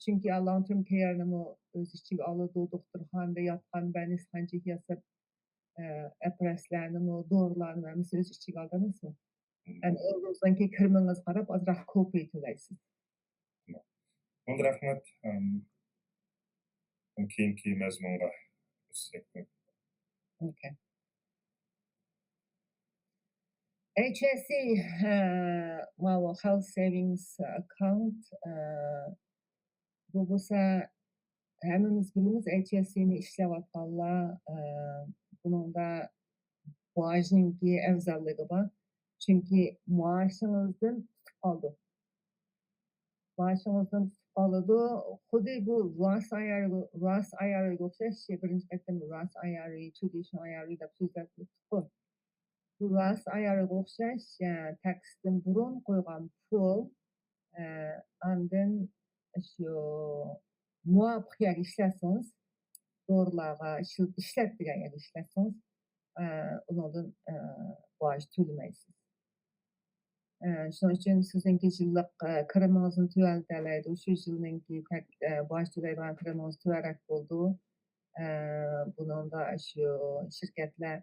چۈنكى لونگ تېرم كېيەرنىمۇ ئۆز ئىچىگە ئالىدۇ، دوختۇرخانىدا ياتقان بەلنىس قانچىلىك ياساپ، ئە، ئەپرەسلەرنىمۇ، دورىلارنىمۇ ھەممىسى ئۆز ئىچىگە ئالىدۇ ئەمەسمۇ؟ ئەمدى ئۆزىڭىزنىڭكى كىرىمىڭىزگە قاراپ ئازراق كوپىي تۆلەيسىز. بولدى، رەھمەت. ئەم، كېيىنكى مەزمۇنغا ئۆتسەك. ئوكەي. ئەيچ ئەس سى، ئە، ماۋۇ خەلق سېۋىڭس ئاككاونت، ئە، بۇ بولسا ھەممىمىز بىلىمىز، ئەيچ ئەس سىنى ئىشلەۋاتقانلار، ئە، بۇنىڭدا باجنىڭكى ئەۋزەللىكى بار. چۈنكى مائاشىڭىزدىن تۇتۇپ قالىدۇ. مائاشىڭىزدىن تۇتۇپ قالىدۇ. خۇددى بۇ راس ئاي ئار ئېس، راس ئاي ئار ئېسقا ئوخشاش، بىرىنچى قېتىم راس ئاي ئار ئېس، ترادىشنال ئاي ئار ئېس دەپ سۆزلەپ تۇرۇپتۇ. بۇ راس ئاي ئار ئېسقا ئوخشاش، ئە، تەكستىن بۇرۇن قويغان پۇل، ئە، ئاندىن شۇ مۇۋاپىق يەرگە ئىشلەتسىڭىز، دورىلارغا ئىشل-، ئىشلەتتۈرگەن يەرگە ئىشلەتسىڭىز، ئە، ئۇنىڭدىن، ئە، باج تۆلىمەيسىز. ئە، شۇنىڭ ئۈچۈن سىزنىڭكى يىللىق، ئە، كىرىمىڭىزنى تۆۋەنلىتەلەيدۇ. شۇ يىلنىڭكى تەك-، ئە، باج تۆلەيدىغان كىرىمىڭىز تۆۋەنرەك بولىدۇ. ئە، بۇنىڭدا شۇ شىركەتلەر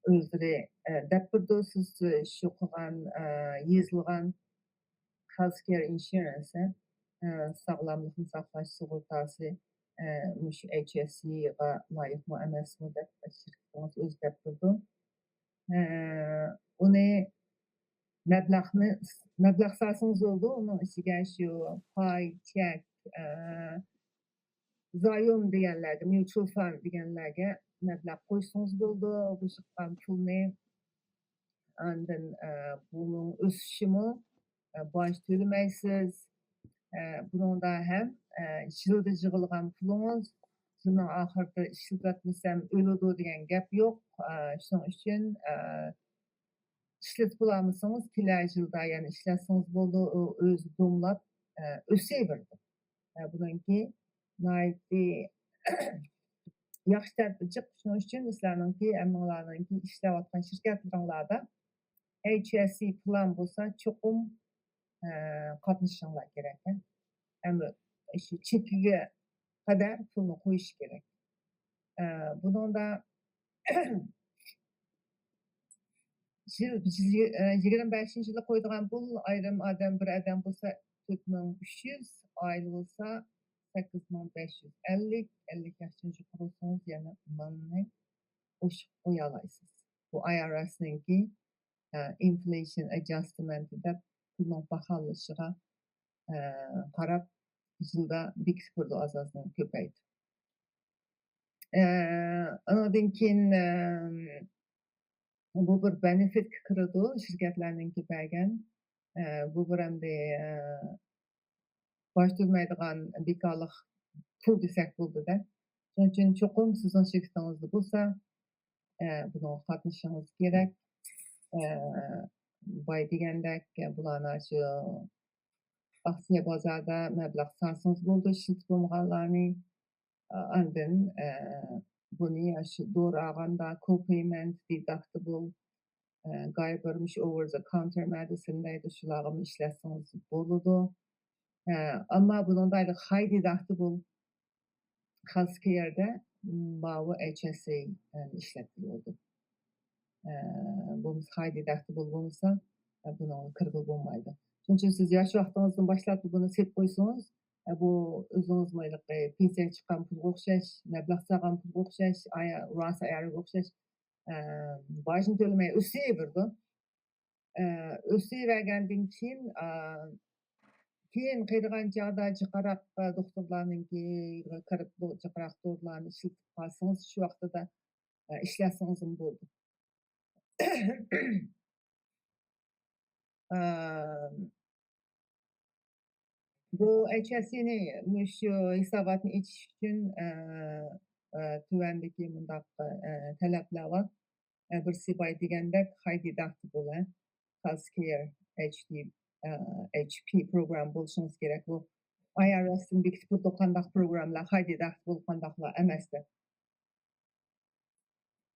ئۆزلىرى، ئە، دەپ بېرىدۇ، سىز شۇ قىلغان، ئە، يېزىلغان healthcare insurance، ئە، ساغلاملىقنى ساقلاش سۇغۇرتاسى، ئە، مۇشۇ H S C غا لايىقمۇ ئەمەسمۇ دەپ شىركىتىڭىز ئۆزى دەپ بېرىدۇ. ئە، ئۇنى مەبلەغنى، مەبلەغ سالسىڭىز بولىدۇ، ئۇنىڭ ئىچىگە شۇ پاي، چەك، ئە، زايوم دېگەنلەرگە، mutual fund دېگەنلەرگە مەبلەغ قوشسىڭىز بولىدۇ. بۇ چىققان پۇلنى ئاندىن، ئە، بۇنىڭ ئۆسۈشىمۇ، ئە، باج تۆلىمەيسىز. ئە، بۇنىڭدا ھەم، ئە، يىلدا يىغىلغان پۇلىڭىز يىلنىڭ ئاخىرىدا ئىشلىتىۋەتمىسەم ئۆلىدۇ دېگەن گەپ يوق. ئە، شۇنىڭ ئۈچۈن، ئە، ئىشلىتىپ بولالمىسىڭىز، كېلەر يىلدا يەنە ئىشلەتسىڭىز بولىدۇ، ئۇ ئۆزى دوملاپ، ئە، ئۆسۈۋېرىدۇ. ئە، بۇنىڭكى ناھايىتى ياخشى تەرىپى جىق. شۇنىڭ ئۈچۈن سىلەرنىڭكى، ھەممىڭلارنىڭكى ئىشلەۋاتقان شىركەتلىرىڭلاردا H S C پىلان بولسا، چوقۇم، ئە، قاتنىشىشىڭلار كېرەك، ھە. ھەم شۇ چېكىگە قەدەر پۇلنى قويۇش كېرەك. ئە، بۇنىڭدا يىل، يىل، ئە، يىگىرمە بەشىنچى يىلى قويىدىغان پۇل، ئايرىم ئادەم، بىر ئادەم بولسا تۆت مىڭ ئۈچ يۈز، ئائىلە بولسا سەككىز مىڭ بەش يۈز ئەللىك، ئەللىك ياشتىن يۇقىرى بولسىڭىز يەنە مىڭنى قوشۇپ قويالايسىز. بۇ I R S نىڭكى، ئە، inflation adjustment دەپ پۇلنىڭ باھالىشىغا، ئە، قاراپ يىلدا بېكىتىپ بېرىدۇ، ئاز-ئازدىن كۆپەيتىپ. ئە، ئانىڭدىن كېيىن، ئە، بۇ بىر بېنېفىتكە كىرىدۇ، شىركەتلەرنىڭكى بەرگەن. ئە، بۇ بىر ئەمدى، ئە، باج تۆلىمەيدىغان بىكارلىق پۇل دېسەك بولىدۇ-دە. شۇنىڭ ئۈچۈن چوقۇم سىزنىڭ شىركىتىڭىزدە بولسا، ئە، بۇنىڭغا قاتنىشىشىڭىز كېرەك. ئە، باي دېگەندەك، بۇلارنى شۇ ئاكسىيە بازاردا مەبلەغ سالسىڭىز بولىدۇ، ئىشلىتىپ بولمىغانلارنى. ئاندىن، ئە، بۇنى ئاشۇ دورا ئالغاندا، co-payment، deductible، ئە، گايبىر مۇشۇ over the counter medicine دەيدۇ، شۇلارغىمۇ ئىشلەتسىڭىز بولىدۇ. ئە، ئەمما بۇنىڭدا ھاي deductible healthcare دە ماۋۇ H S A، ئە، ئىشلەتكىلى بولىدۇ. ئە، بولمىسا، ھاي deductible بولمىسا، ئە، بۇنىڭغا كىرگىلى بولمايدۇ. شۇنىڭ ئۈچۈن سىز ياش ۋاقتىڭىزدىن باشلاپ بۇنى سېلىپ قويسىڭىز، ئە، بۇ ئۆزىڭىزمۇ ھېلىقى پېنسىيەگە چىققان پۇلغا ئوخشاش، مەبلەغ سالغان پۇلغا ئوخشاش، ئايا-، راس ئايالغا ئوخشاش، ئە، باجنى تۆلىمەي ئۆسۈۋېرىدۇ. ئە، ئۆسۈۋەرگەندىن كېيىن، ئە، كېيىن قېرىغان چاغدا جىقراق، ئە، دوختۇرلارنىڭكىگە كىرىپ، بۇ جىقراق دورىلارنى ئىشلىتىپ قالسىڭىز، شۇ ۋاقتىدا، ئە، ئىشلەتسىڭىزمۇ بولىدۇ. ئە، بۇ H S A نى مۇشۇ ھېساباتنى ئېچىش ئۈچۈن، ئە، ئە، تۆۋەندىكى مۇنداق، ئە، تەلەپلەر بار. ئە، بىرسى باي دېگەندەك، ھاي deductible، ئە، healthcare H D، ئە، H P پروگرام بولۇشىڭىز كېرەك. بۇ I R S تىن بېكىتىپ تۇرىدۇ، قانداق پروگراملار ھاي deductible، قانداقلار ئەمەس دەپ.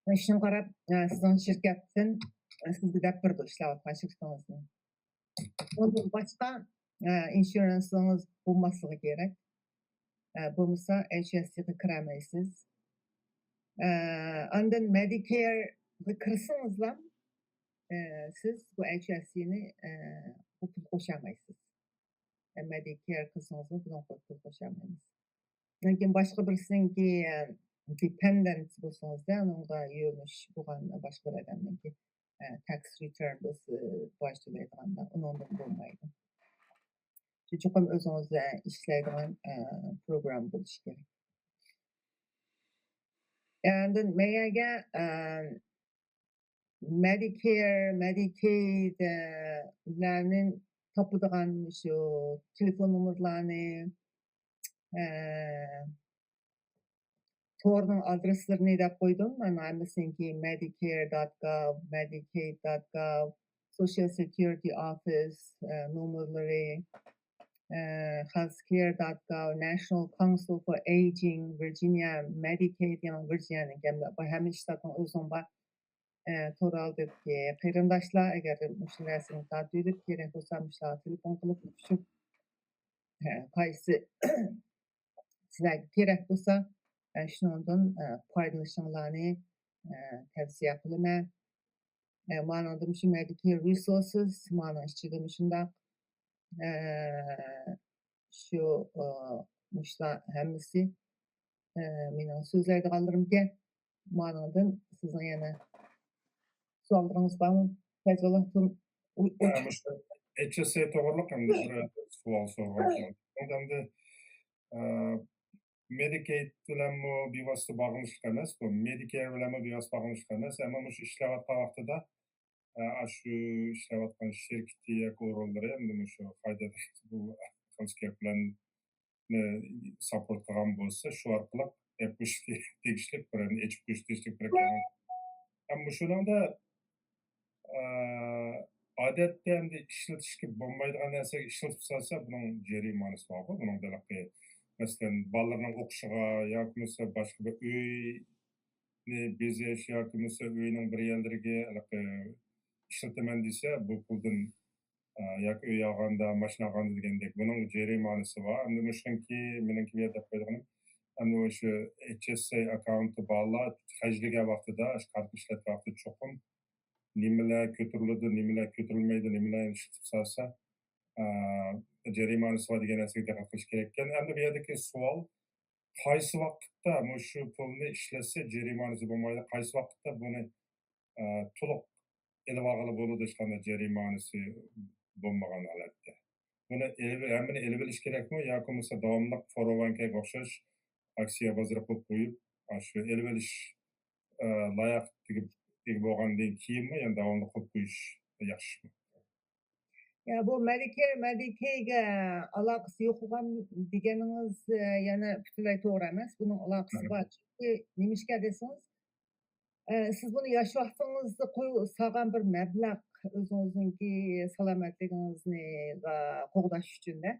شۇنىڭغا قاراپ، ئە، سىزنىڭ شىركەتتىن، ئە، سىزگە دەپ بېرىدۇ ئىشلەۋاتقان شىركىتىڭىزنى. ئۇندىن باشقا، ئە، ئىنشۇرانسىڭىز بولماسلىقى كېرەك. ئە، بولمىسا H S A غا كىرەلمەيسىز. ئە، ئاندىن Medicare غا كىرسىڭىزلا، ئە، سىز بۇ H S A نى، ئە، بۇ پۇل قوشالمايسىز. ئە، Medicare قىلسىڭىزمۇ بۇنىڭغا پۇل قوشالمايمىز. لېكىن باشقا بىرسىنىڭكى، ئە، dependent بولسىڭىزدا، ئۇنىڭغا يۆنىلىش بولغان باشقا بىر ئادەمنىڭكى، ئە، tax return بولسا، باج تۆلەيدىغاندا، ئۇنىڭدىن بولمايدۇ. چوقۇم ئۆزىڭىز، ئە، ئىشلەيدىغان، ئە، پروگرام بولۇشى كېرەك. ئاندىن مەيەگە، ئە، Medicare، Medicaid، ئە، لارنى تاپىدىغان شۇ تېلېفون نومۇرلارنى، ئە، تورنىڭ ئادرېسلىرىنى دەپ قويدۇم. مانا ھەممىسىنىڭكى medicare dot gov، medicaid dot gov، Social Security Office، ئە، نومۇرلىرى، ئە، healthcare dot gov، National Council for Aging، ۋىرجىنىيە، Medicaid، يەنە ۋىرجىنىيەنىڭكى ھەممە، ھەممە شتاتنىڭ ئۆزىنىڭ بار. ئە، تور ئالدىدىكى قېرىنداشلار، ئەگەر مۇشۇ نەرسىنى تارتىۋېلىپ، كېرەك بولسا مۇشۇلارغا تېلېفون قىلىپ، شۇ، ئە، قايسى سىلەرگە كېرەك بولسا، ئە، شۇنىڭدىن، ئە، پايدىلىنىشىڭلارنى، ئە، تەۋسىيە قىلىمەن. ئە، مانىڭدا مۇشۇ Medicare Resources، مانىڭ ئىچىدە مۇشۇنداق، ئە، شۇ، ئە، مۇشۇلار ھەممىسى، ئە، مېنىڭ سۆزلەيدىغانلىرىمكەن. مانىڭدىن سىزنىڭ يەنە سوئاللىرىڭىز بارمۇ؟ پەيزۇللا، تۇر-، ئۇ-، ئۇ-، مۇشۇ H S A توغرۇلۇق ئەمدى بىر سوئال سورىغان. ئەمدى، ئە، Medicaid بىلەنمۇ بىۋاسىتە باغلىنىشلىق ئەمەس بۇ، Medicare بىلەنمۇ بىۋاسىتە باغلىنىشلىق ئەمەس، ئەمما مۇشۇ ئىشلەۋاتقان ۋاقتىدا، ئە، ئاشۇ ئىشلەۋاتقان شىركىتى ياكى ئورۇنلىرى ئەمدى مۇشۇ قايدا بۇ healthcare plan نى ساپورت قىلغان بولسا، شۇ ئارقىلىق گەپ قوشۇشقا تېگىشلىك بىر، ئېچىپ قويۇش تېگىشلىك بىر. ھەم مۇشۇنىڭدا، ئە، ئادەتتە ئەمدى ئىشلىتىشكە بولمايدىغان نەرسىگە ئىشلىتىپ سالسا، بۇنىڭ جەرىمانىسى بارغۇ. بۇنىڭدا ھېلىقى، مەسىلەن، بالىلىرىنىڭ ئوقۇشىغا ياكى بولمىسا باشقا بىر ئۆينى بېزەش ياكى بولمىسا ئۆينىڭ بىر يەرلىرىگە ھېلىقى ئىشلىتىمەن دېسە، بۇ پۇلدىن ئە، ياكى ئۆي ئالغاندا، ماشىنا ئالغاندا دېگەندەك، بۇنىڭ جەرىمانىسى بار. ئەمدى مۇشۇنىڭكى، مېنىڭكى بۇ يەردە دەپ قويىدىغىنىم، ئەمدى مۇشۇ H S A ئاككاونتى بارلار خەجلىگەن ۋاقتىدا، ئاشۇ كارتىنى ئىشلەتكەن ۋاقتىدا چوقۇم نېمىلەر كۆتۈرۈلىدۇ، نېمىلەر كۆتۈرۈلمەيدۇ، نېمىلەرنى ئىشلىتىپ سالسا، ئە، جەرىمانىسى بار دېگەن نەرسىگە دىققەت قىلىش كېرەككەن. ئەمدى بۇ يەردىكى سوئال، قايسى ۋاقىتتا مۇشۇ پۇلنى ئىشلەتسە جەرىمانىسى بولمايدۇ، قايسى ۋاقىتتا بۇنى ئە، تولۇق ئېلىۋالغىلى بولىدۇ، ھېچقانداق جەرىمانىسى بولمىغان ھالەتتە. بۇنى ئېلىۋ-، ھەممىنى ئېلىۋېلىش كېرەكمۇ ياكى بولمىسا داۋاملىق فور ئو ۋان كېگە ئوخشاش ئاكسىيە بازىرى قىلىپ قويۇپ، ئاشۇ ئېلىۋېلىش، ئە، لايىقىگە ئىگە بولغاندىن كېيىنمۇ يەنە داۋاملىق قىلىپ قويۇش ياخشىمۇ؟ يا، بۇ مەدىكېير، مەدىكېيگە ئالاقىسى يوق بولغان دېگىنىڭىز، ئە، يەنە پۈتۈنلەي توغرا ئەمەس. بۇنىڭ ئالاقىسى بار. چۈنكى نېمىشقا دېسىڭىز، ئە، سىز بۇنى ياش ۋاقتىڭىزدا قوي-، سالغان بىر مەبلەغ ئۆزىڭىزنىڭكى سالامەتلىكىڭىزنى، ئا، قوغداش ئۈچۈن-دە.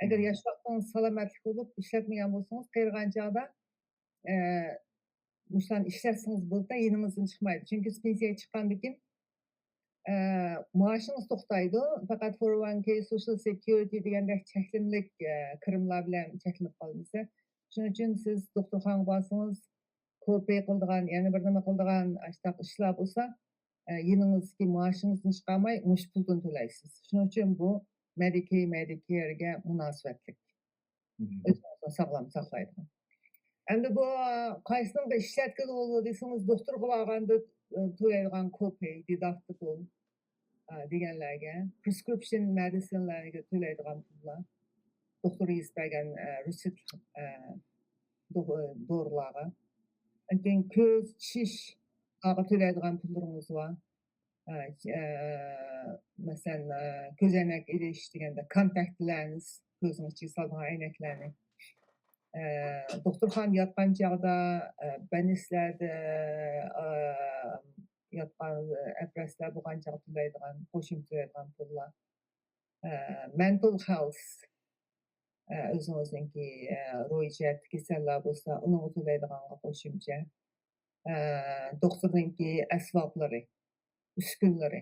ئەگەر ياش ۋاقتىڭىز سالامەتلىك بولۇپ ئىشلەتمىگەن بولسىڭىز، قېرىغان چاغدا، ئە، مۇشۇلارنى ئىشلەتسىڭىز بولىدۇ، يېنىڭىزدىن چىقمايدۇ. چۈنكى سىز پېنسىيەگە چىققاندىن كېيىن، ئە، مائاشىڭىز توختايدۇ. پەقەت فور ۋان كېي، سوشال سېكيۇرىتى دېگەندەك چەكلىمىلىك، ئە، كىرىملار بىلەن چەكلىنىپ قالمىسا. شۇنىڭ ئۈچۈن سىز دوختۇرخانىغا بارسىڭىز، كوپەي قىلىدىغان، يەنە بىر نېمە قىلىدىغان ئاشۇنداق ئىشلار بولسا، ئە، يېنىڭىزدىكى مائاشىڭىزدىن چىقارماي، مۇشۇ پۇلدىن تۆلەيسىز. شۇنىڭ ئۈچۈن بۇ مەدىكېي، مەدىكېيرگە مۇناسىۋەتلىك. مم. ئۆزىڭىزنى ساغلام ساقلايدىغان. ئەمدى بۇ قايسىنىڭغا ئىشلەتكىلى بولىدۇ دېسىڭىز، دوختۇرغا بارغاندا، ئە، تۆلەيدىغان كوپەي، دېداكتىبل، ئە، دېگەنلەرگە، پرېسكرىپشن مېدىسىنلەرگە تۆلەيدىغان پۇللار، دوختۇر يېزىپ بەرگەن، ئە، رېتسېپت، ئە، دو-، دورىلارغا. ئاندىن كېيىن كۆز، چىشلارغا تۆلەيدىغان پۇللىرىڭىز بار. ئە، ئە، مەسىلەن، ئە، كۆزەينەك ئېلىش دېگەندە، كونتاكت لېنز، كۆزنىڭ ئىچىگە سالىدىغان ئەينەكلەرنى. ئە، دوختۇرخانىدا ياتقان چاغدا، ئە، بەلنىسلەردە، ئە، ياتقان، ئە، ئەپرەسلەر بولغان چاغدا تۆلەيدىغان، قوشۇمچە تۆلەيدىغان پۇللار. ئە، مېنتال خېلس، ئە، ئۆزىڭىزنىڭكى، ئە، روھىي جەھەتتىكى كېسەللەر بولسا، ئۇنىڭغا تۆلەيدىغانغا قوشۇمچە. ئە، دوختۇرنىڭكى ئەسۋابلىرى، ئۈسكۈنىلىرى،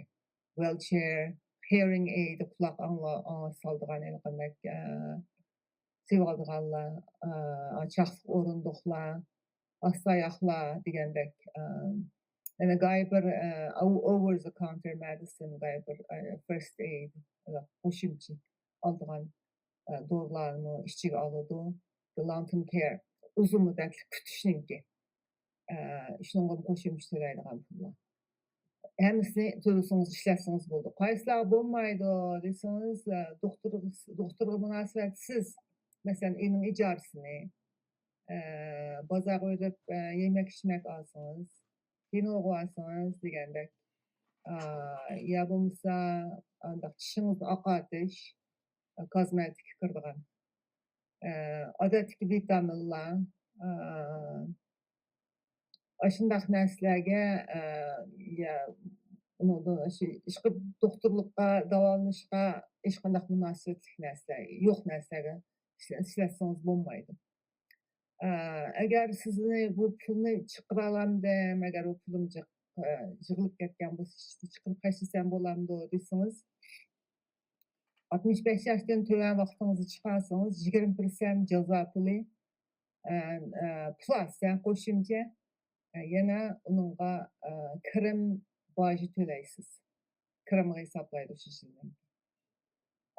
ۋىلچېر، ھېرىڭ ئېيد، قۇلاق ئاڭلا-، ئاڭا سالىدىغان ھېلىقانداق، ئە، سېۋىغالىدىغانلار، ئا، چاقلىق ئورۇندۇقلار، ئاستاياقلار دېگەندەك، ئا، يەنە گاي بىر، ئا، ئو-، ئوۋېر زا كاۋنتېر مېدىسىن، گاي بىر، ئا، فىرست ئېيد، قوشۇمچە ئالىدىغان، ئا، دورىلارنىمۇ ئىچىگە ئالىدۇ. لونگ تېرم كېير، ئۇزۇن مۇددەتلىك كۈتۈشنىڭكى. ئە، شۇنىڭغىمۇ قوشۇمچە تۆلەيدىغان پۇللار. ھەممىسىنى تۆلىسىڭىز، ئىشلەتسىڭىز بولىدۇ. قايسىلارغا بولمايدۇ دېسىڭىز، ئە، دوختۇرغا، دوختۇرغا مۇناسىۋەتسىز، مەسىلەن، ئۆينىڭ ئىجارىسىنى، ئە، بازارغا بېرىپ، ئە، يېمەك-ئىچمەك ئالسىڭىز، كىنوغا بارسىڭىز دېگەندەك، ئە، يا بولمىسا ئانداق چىشىڭىزنى ئاقارتىش، ئە، كازمېتىككا كىرىدىغان، ئە، ئادەتتىكى ۋىتامىنلار، ئە، ئاشۇنداق نەرسىلەرگە، ئە، يا، ئۇنىڭدىن ئاشۇ، ئىشقىلىپ دوختۇرلۇققا، داۋالىنىشقا ھېچقانداق مۇناسىۋەتلىك نەرسىلەر، يوق نەرسىلەرگە ئىشلە-، ئىشلەتسىڭىز بولمايدۇ. ئە، ئەگەر سىزنى بۇ پۇلنى چىقىرالامدىم، ئەگەر بۇ پۇلۇم جىق-، ئە، يىغىلىپ كەتكەن بولسا، چىقىرىپ خەجلىسەم بولامدۇ دېسىڭىز، ئاتمىش بەش ياشتىن تۆۋەن ۋاقتىڭىزدا چىقارسىڭىز، يىگىرمە پىرسەنت جازا پۇلى، ئە، ئە، پلاس، يەنى قوشۇمچە، ئە، يەنە ئۇنىڭغا، ئە، كىرىم باجى تۆلەيسىز. كىرىمغا ھېسابلايدۇ شۇ يىلنىڭ.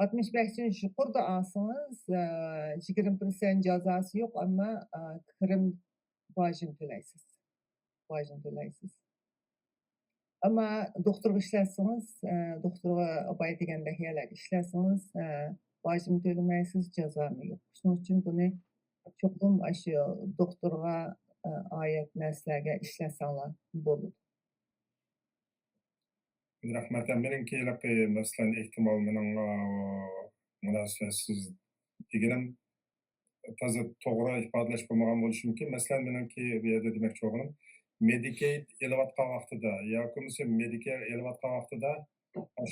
ئاتمىش بەشتىن يۇقىرىدا ئالسىڭىز، ئە، يىگىرمە پىرسەنت جازاسى يوق، ئەمما، ئە، كىرىم باجىنى تۆلەيسىز. باجىنى تۆلەيسىز. ئەمما دوختۇرغا ئىشلەتسىڭىز، ئە، دوختۇرغا بايا دېگەندەك يەرلەرگە ئىشلەتسىڭىز، ئە، باجمۇ تۆلىمەيسىز، جازامۇ يوق. شۇنىڭ ئۈچۈن بۇنى چوقۇم ئاشۇ دوختۇرغا، ئە، ئائىت نەرسىلەرگە ئىشلەتسەڭلار بولىدۇ. رەھمەت. مېنىڭكى ھېلىقى مەسىلەن، ئېھتىمال مېنىڭ، ئا، مۇناسىۋەتسىز دېگىنىم تازا توغرا ئىپادىلەش بولمىغان بولۇشى مۇمكىن. مەسىلەن، مېنىڭكى بۇ يەردە دېمەكچى بولغىنىم، مېدىكېيد ئېلىۋاتقان ۋاقتىدا ياكى بولمىسا مېدىكېير ئېلىۋاتقان ۋاقتىدا،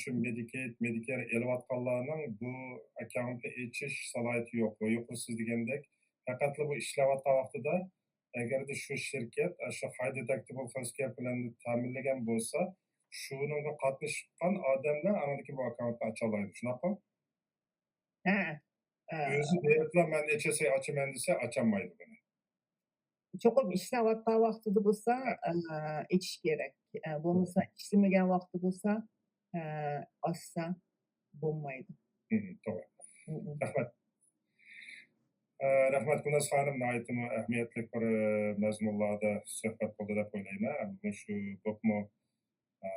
شۇ مېدىكېيد، مېدىكېير ئېلىۋاتقانلارنىڭ بۇ ئاككاونتنى ئېچىش سالاھىيىتى يوق. ۋە يۇقىرى سىز دېگەندەك، پەقەتلا بۇ ئىشلەۋاتقان ۋاقتىدا، ئەگەردە شۇ شىركەت، ئە، شۇ خاي دېداكتىبل خېلسكېير پىلاننى تەمىنلىگەن بولسا، شۇنىڭغا قاتنىشقان ئادەملەر ئاندىن كېيىن بۇ ئاككاونتنى ئاچالايدۇ. شۇنداقمۇ؟ ھە، ئە، ئۆزى بېرىپلا مەن ئېچەسەي ئاچىمەن دېسە، ئاچالمايدۇ بۇنى. چوقۇم ئىشلەۋاتقان ۋاقتىدا بولسا، ئە، ئېچىش كېرەك. ئە، بولمىسا ئىشلىمىگەن ۋاقتى بولسا، ئە، ئاچسا بولمايدۇ. مم، توغرا. مم. رەھمەت. ئە، رەھمەت، گۈلناز خانىم، ناھايىتىمۇ ئەھمىيەتلىك بىر، ئە، مەزمۇنلاردا سۆھبەت بولدى دەپ ئويلايمەن. مۇشۇ بولۇپمۇ، ئە،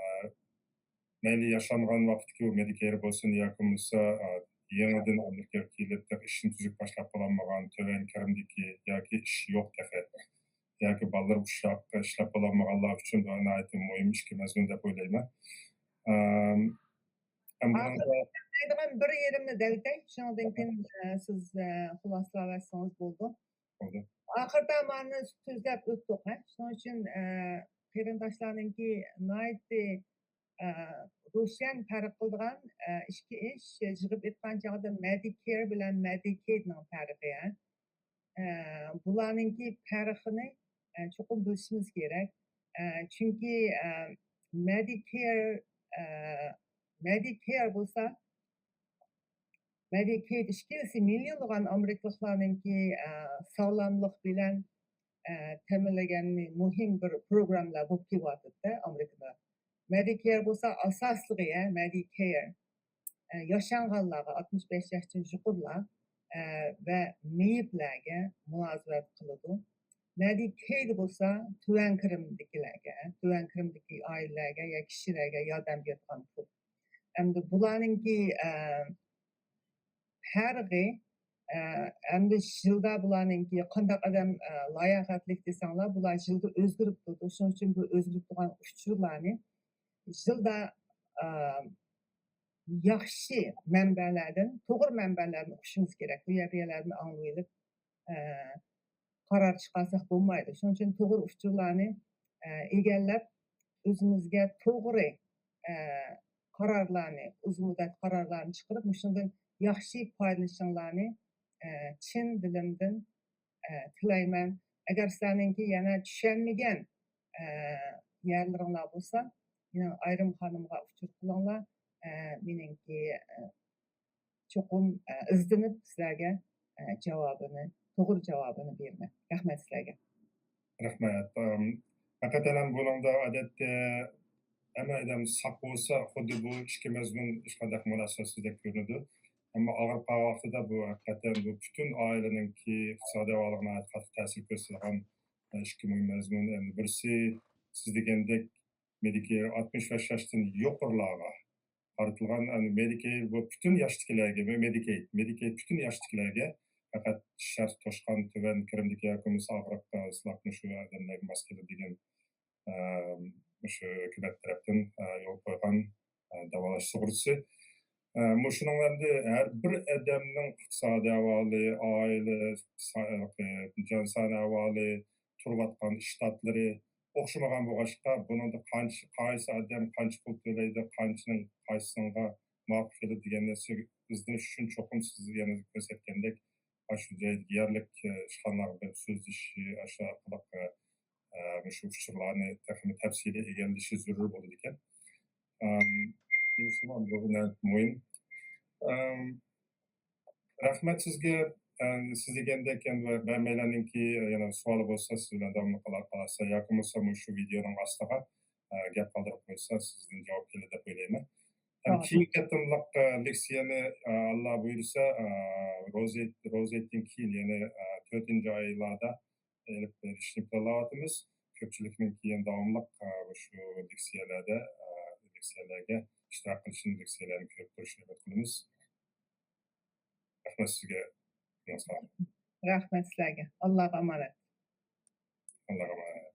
مەيلى ياشانغان ۋاقىتتىكى بۇ مېدىكېير بولسۇن ياكى بولمىسا، ئە، يېڭىدىن ئامېرىكىغا كېلىپ تېخى ئىشنى تۈزۈك باشلاپ بولالمىغان، تۆۋەن كىرىمدىكى ياكى ئىش يوق تېخى، ياكى بالىلىرى ئۇششاق ئىشلەپ بولالمىغانلار ئۈچۈن بۇ ناھايىتى مۇھىم ئىككى مەزمۇن دەپ ئويلايمەن. ئەم، ئەم، بۇنىڭدا ئاخىرىدا بىر يېرىمنى دەۋېتەي، شۇنىڭدىن كېيىن، ئە، سىز، ئە، خۇلاسىلەۋەتسىڭىز بولىدۇ. بولدى. ئاخىرىدا مانا سۆزلەپ ئۆتتۇق، ھە؟ شۇنىڭ ئۈچۈن، ئە، قېرىنداشلارنىڭكى ناھايىتى، ئە، روشەن پەرق قىلىدىغان، ئە، ئىككى ئىش، يىغىپ ئېيتقان چاغدا مېدىكېير بىلەن مېدىكېيدنىڭ پەرقى، ھە؟ ئە، بۇلارنىڭكى پەرقىنى، ئە، چوقۇم بىلىشىمىز كېرەك. ئە، چۈنكى، ئە، مېدىكېير، ئە، مېدىكېير بولسا، مېدىكېيد ئىككىلىسى مىليونلىغان ئامېرىكىلىقلارنىڭكى، ئە، ساغلاملىق بىلەن، ئە، تەمىنلىگەن مۇھىم بىر پروگراممىلار بولۇپ كېلىۋاتىدۇ ئامېرىكىدا. مېدىكېير بولسا ئاساسلىقى، ھە، مېدىكېير، ئە، ياشانغانلارغا، ئاتمىش بەش ياشتىن يۇقىرىلار، ئە، ۋە مېيىپلەرگە مۇلازىمەت قىلىدۇ. مېدىكېيد بولسا تۆۋەن كىرىمدىكىلەرگە، تۆۋەن كىرىمدىكى ئائىلىلەرگە يا كىشىلەرگە ياردەم بېرىدىغان پۇل. ئەمدى بۇلارنىڭكى، ئە، پەرقى، ئە، ئەمدى يىلدا بۇلارنىڭكى قانداق ئادەم، ئە، لاياقەتلىك دېسەڭلار، بۇلار يىلدا ئۆزگىرىپ تۇرىدۇ. شۇنىڭ ئۈچۈن بۇ ئۆزگىرىپ تۇرغان ئۇچۇرلارنى يىلدا، ئە، ياخشى مەنبەلەردىن، توغرا مەنبەلەردىن ئوقۇشىمىز كېرەك. بۇ يەردە يەرلەردىن ئاڭلىۋېلىپ، ئە، قارار چىقارساق بولمايدۇ. شۇنىڭ ئۈچۈن توغرا ئۇچۇرلارنى، ئە، ئىگىلەپ، ئۆزىمىزگە توغرا، ئە، قارارلارنى، ئۇزۇن مۇددەت قارارلارنى چىقىرىپ، مۇشۇنىڭدىن ياخشى پايدىلىنىشىڭلارنى، ئە، چىن دىلىمدىن، ئە، تىلەيمەن. ئەگەر سىلەرنىڭكى يەنە چۈشەنمىگەن، ئە، يەرلىرىڭلار بولسا، مېنىڭ ئايرىم خانىمغا ئۇچۇر قىلىڭلار. ئە، مېنىڭكى، ئە، چوقۇم، ئە، ئىزدىنىپ سىلەرگە، ئە، جاۋابىنى، توغرا جاۋابىنى بېرىمەن. رەھمەت سىلەرگە. رەھمەت. ئەم، ھەقىقەتەن ھەم بۇنىڭدا ئادەتتە ھەممە ئادەم ساق بولسا، خۇددى بۇ ئىككى مەزمۇن ھېچقانداق مۇناسىۋەتسىزدەك كۆرۈنىدۇ. ئەمما ئاغرىپ قالغان ۋاقتىدا بۇ ھەقىقەتەن بۇ پۈتۈن ئائىلىنىڭكى ئىقتىسادىي ئەھۋالىغا ناھايىتى قاتتىق تەسىر كۆرسىتىدىغان، ئە، ئىككى مۇھىم مەزمۇن. ئەمدى بىرسى سىز دېگەندەك مېدىكېير ئاتمىش بەش ياشتىن يۇقىرىلارغا قارىتىلغان، ئەمدى مېدىكېير بۇ پۈتۈن ياشتىكىلەرگە، مېدىكېيد، مېدىكېيد پۈتۈن ياشتىكىلەرگە پەقەت شەرت قوشقان تۆۋەن كىرىمدىكى ياكى بولمىسا ئاغرىق، ئە، سىلاق مۇشۇ ئادەملەرگە ماس كېلىدىغان، ئە، مۇشۇ ھۆكۈمەت تەرەپتىن، ئە، يولغا قويغان، ئە، داۋالاش سۇغۇرتىسى. ئە، مۇشۇنىڭ ئەمدى ھەر بىر ئادەمنىڭ ئىقتىسادىي ئەھۋالى، ئائىلە سا-، ئە، جان سان ئەھۋالى، تۇرۇۋاتقان شتاتلىرى ئوخشىمىغان بولغاچقا، بۇنىڭدا قانچە، قايسى ئادەم قانچە پۇل تۆلەيدۇ، قانچىنىڭ قايسىسىغا مۇۋاپىق كېلىدۇ دېگەن نەرسىگە ئىزدىنىش ئۈچۈن چوقۇم سىز يەنە كۆرسەتكەندەك، ئاشۇ جايدىكى يەرلىك، ئە، ئىشخانىلار بىلەن سۆزلىشىشى، ئاشۇ ئارقىلىق، ئە، ئە، مۇشۇ ئۇچۇرلارنى تېخىمۇ تەپسىلىي ئىگىلىشى زۆرۈر بولىدىكەن. ئەم، بۇ ناھايىتى مۇھىم. ئەم، رەھمەت سىزگە. ئەم، سىز دېگەندەك، يەنە بەرمەيلەرنىڭكى يەنە سوئالى بولسا، سىز بىلەن داۋاملىق ئالاقىلەشسە ياكى بولمىسا مۇشۇ ۋىدېئونىڭ ئاستىغا ئە، گەپ قالدۇرۇپ قويسا، سىزدىن جاۋاب كېلىدۇ دەپ ئويلايمەن. ھەم كېيىنكى قېتىملىق، ئە، لېكسىيەنى، ئە، ئاللا بۇيرۇسا، ئە، روزا ھېيت-، روزا ھېيتتىن كېيىن، يەنى، ئە، تۆتىنچى ئايلاردا ئېلىپ بېرىشنى پىلانلاۋاتىمىز. كۆپچىلىكنىڭ كېيىن داۋاملىق، ئە، شۇ لېكسىيەلەردە، ئە، لېكسىيەلەرگە ئىشتىراك قىلىشىنى، لېكسىيەلەرنى كۆرۈپ تۇرۇشىنى ئۈمىد قىلىمىز. رەھمەت سىزگە. رەھمەت سىلەرگە. ئاللاغا ئامانەت. ئاللاغا ئامانەت.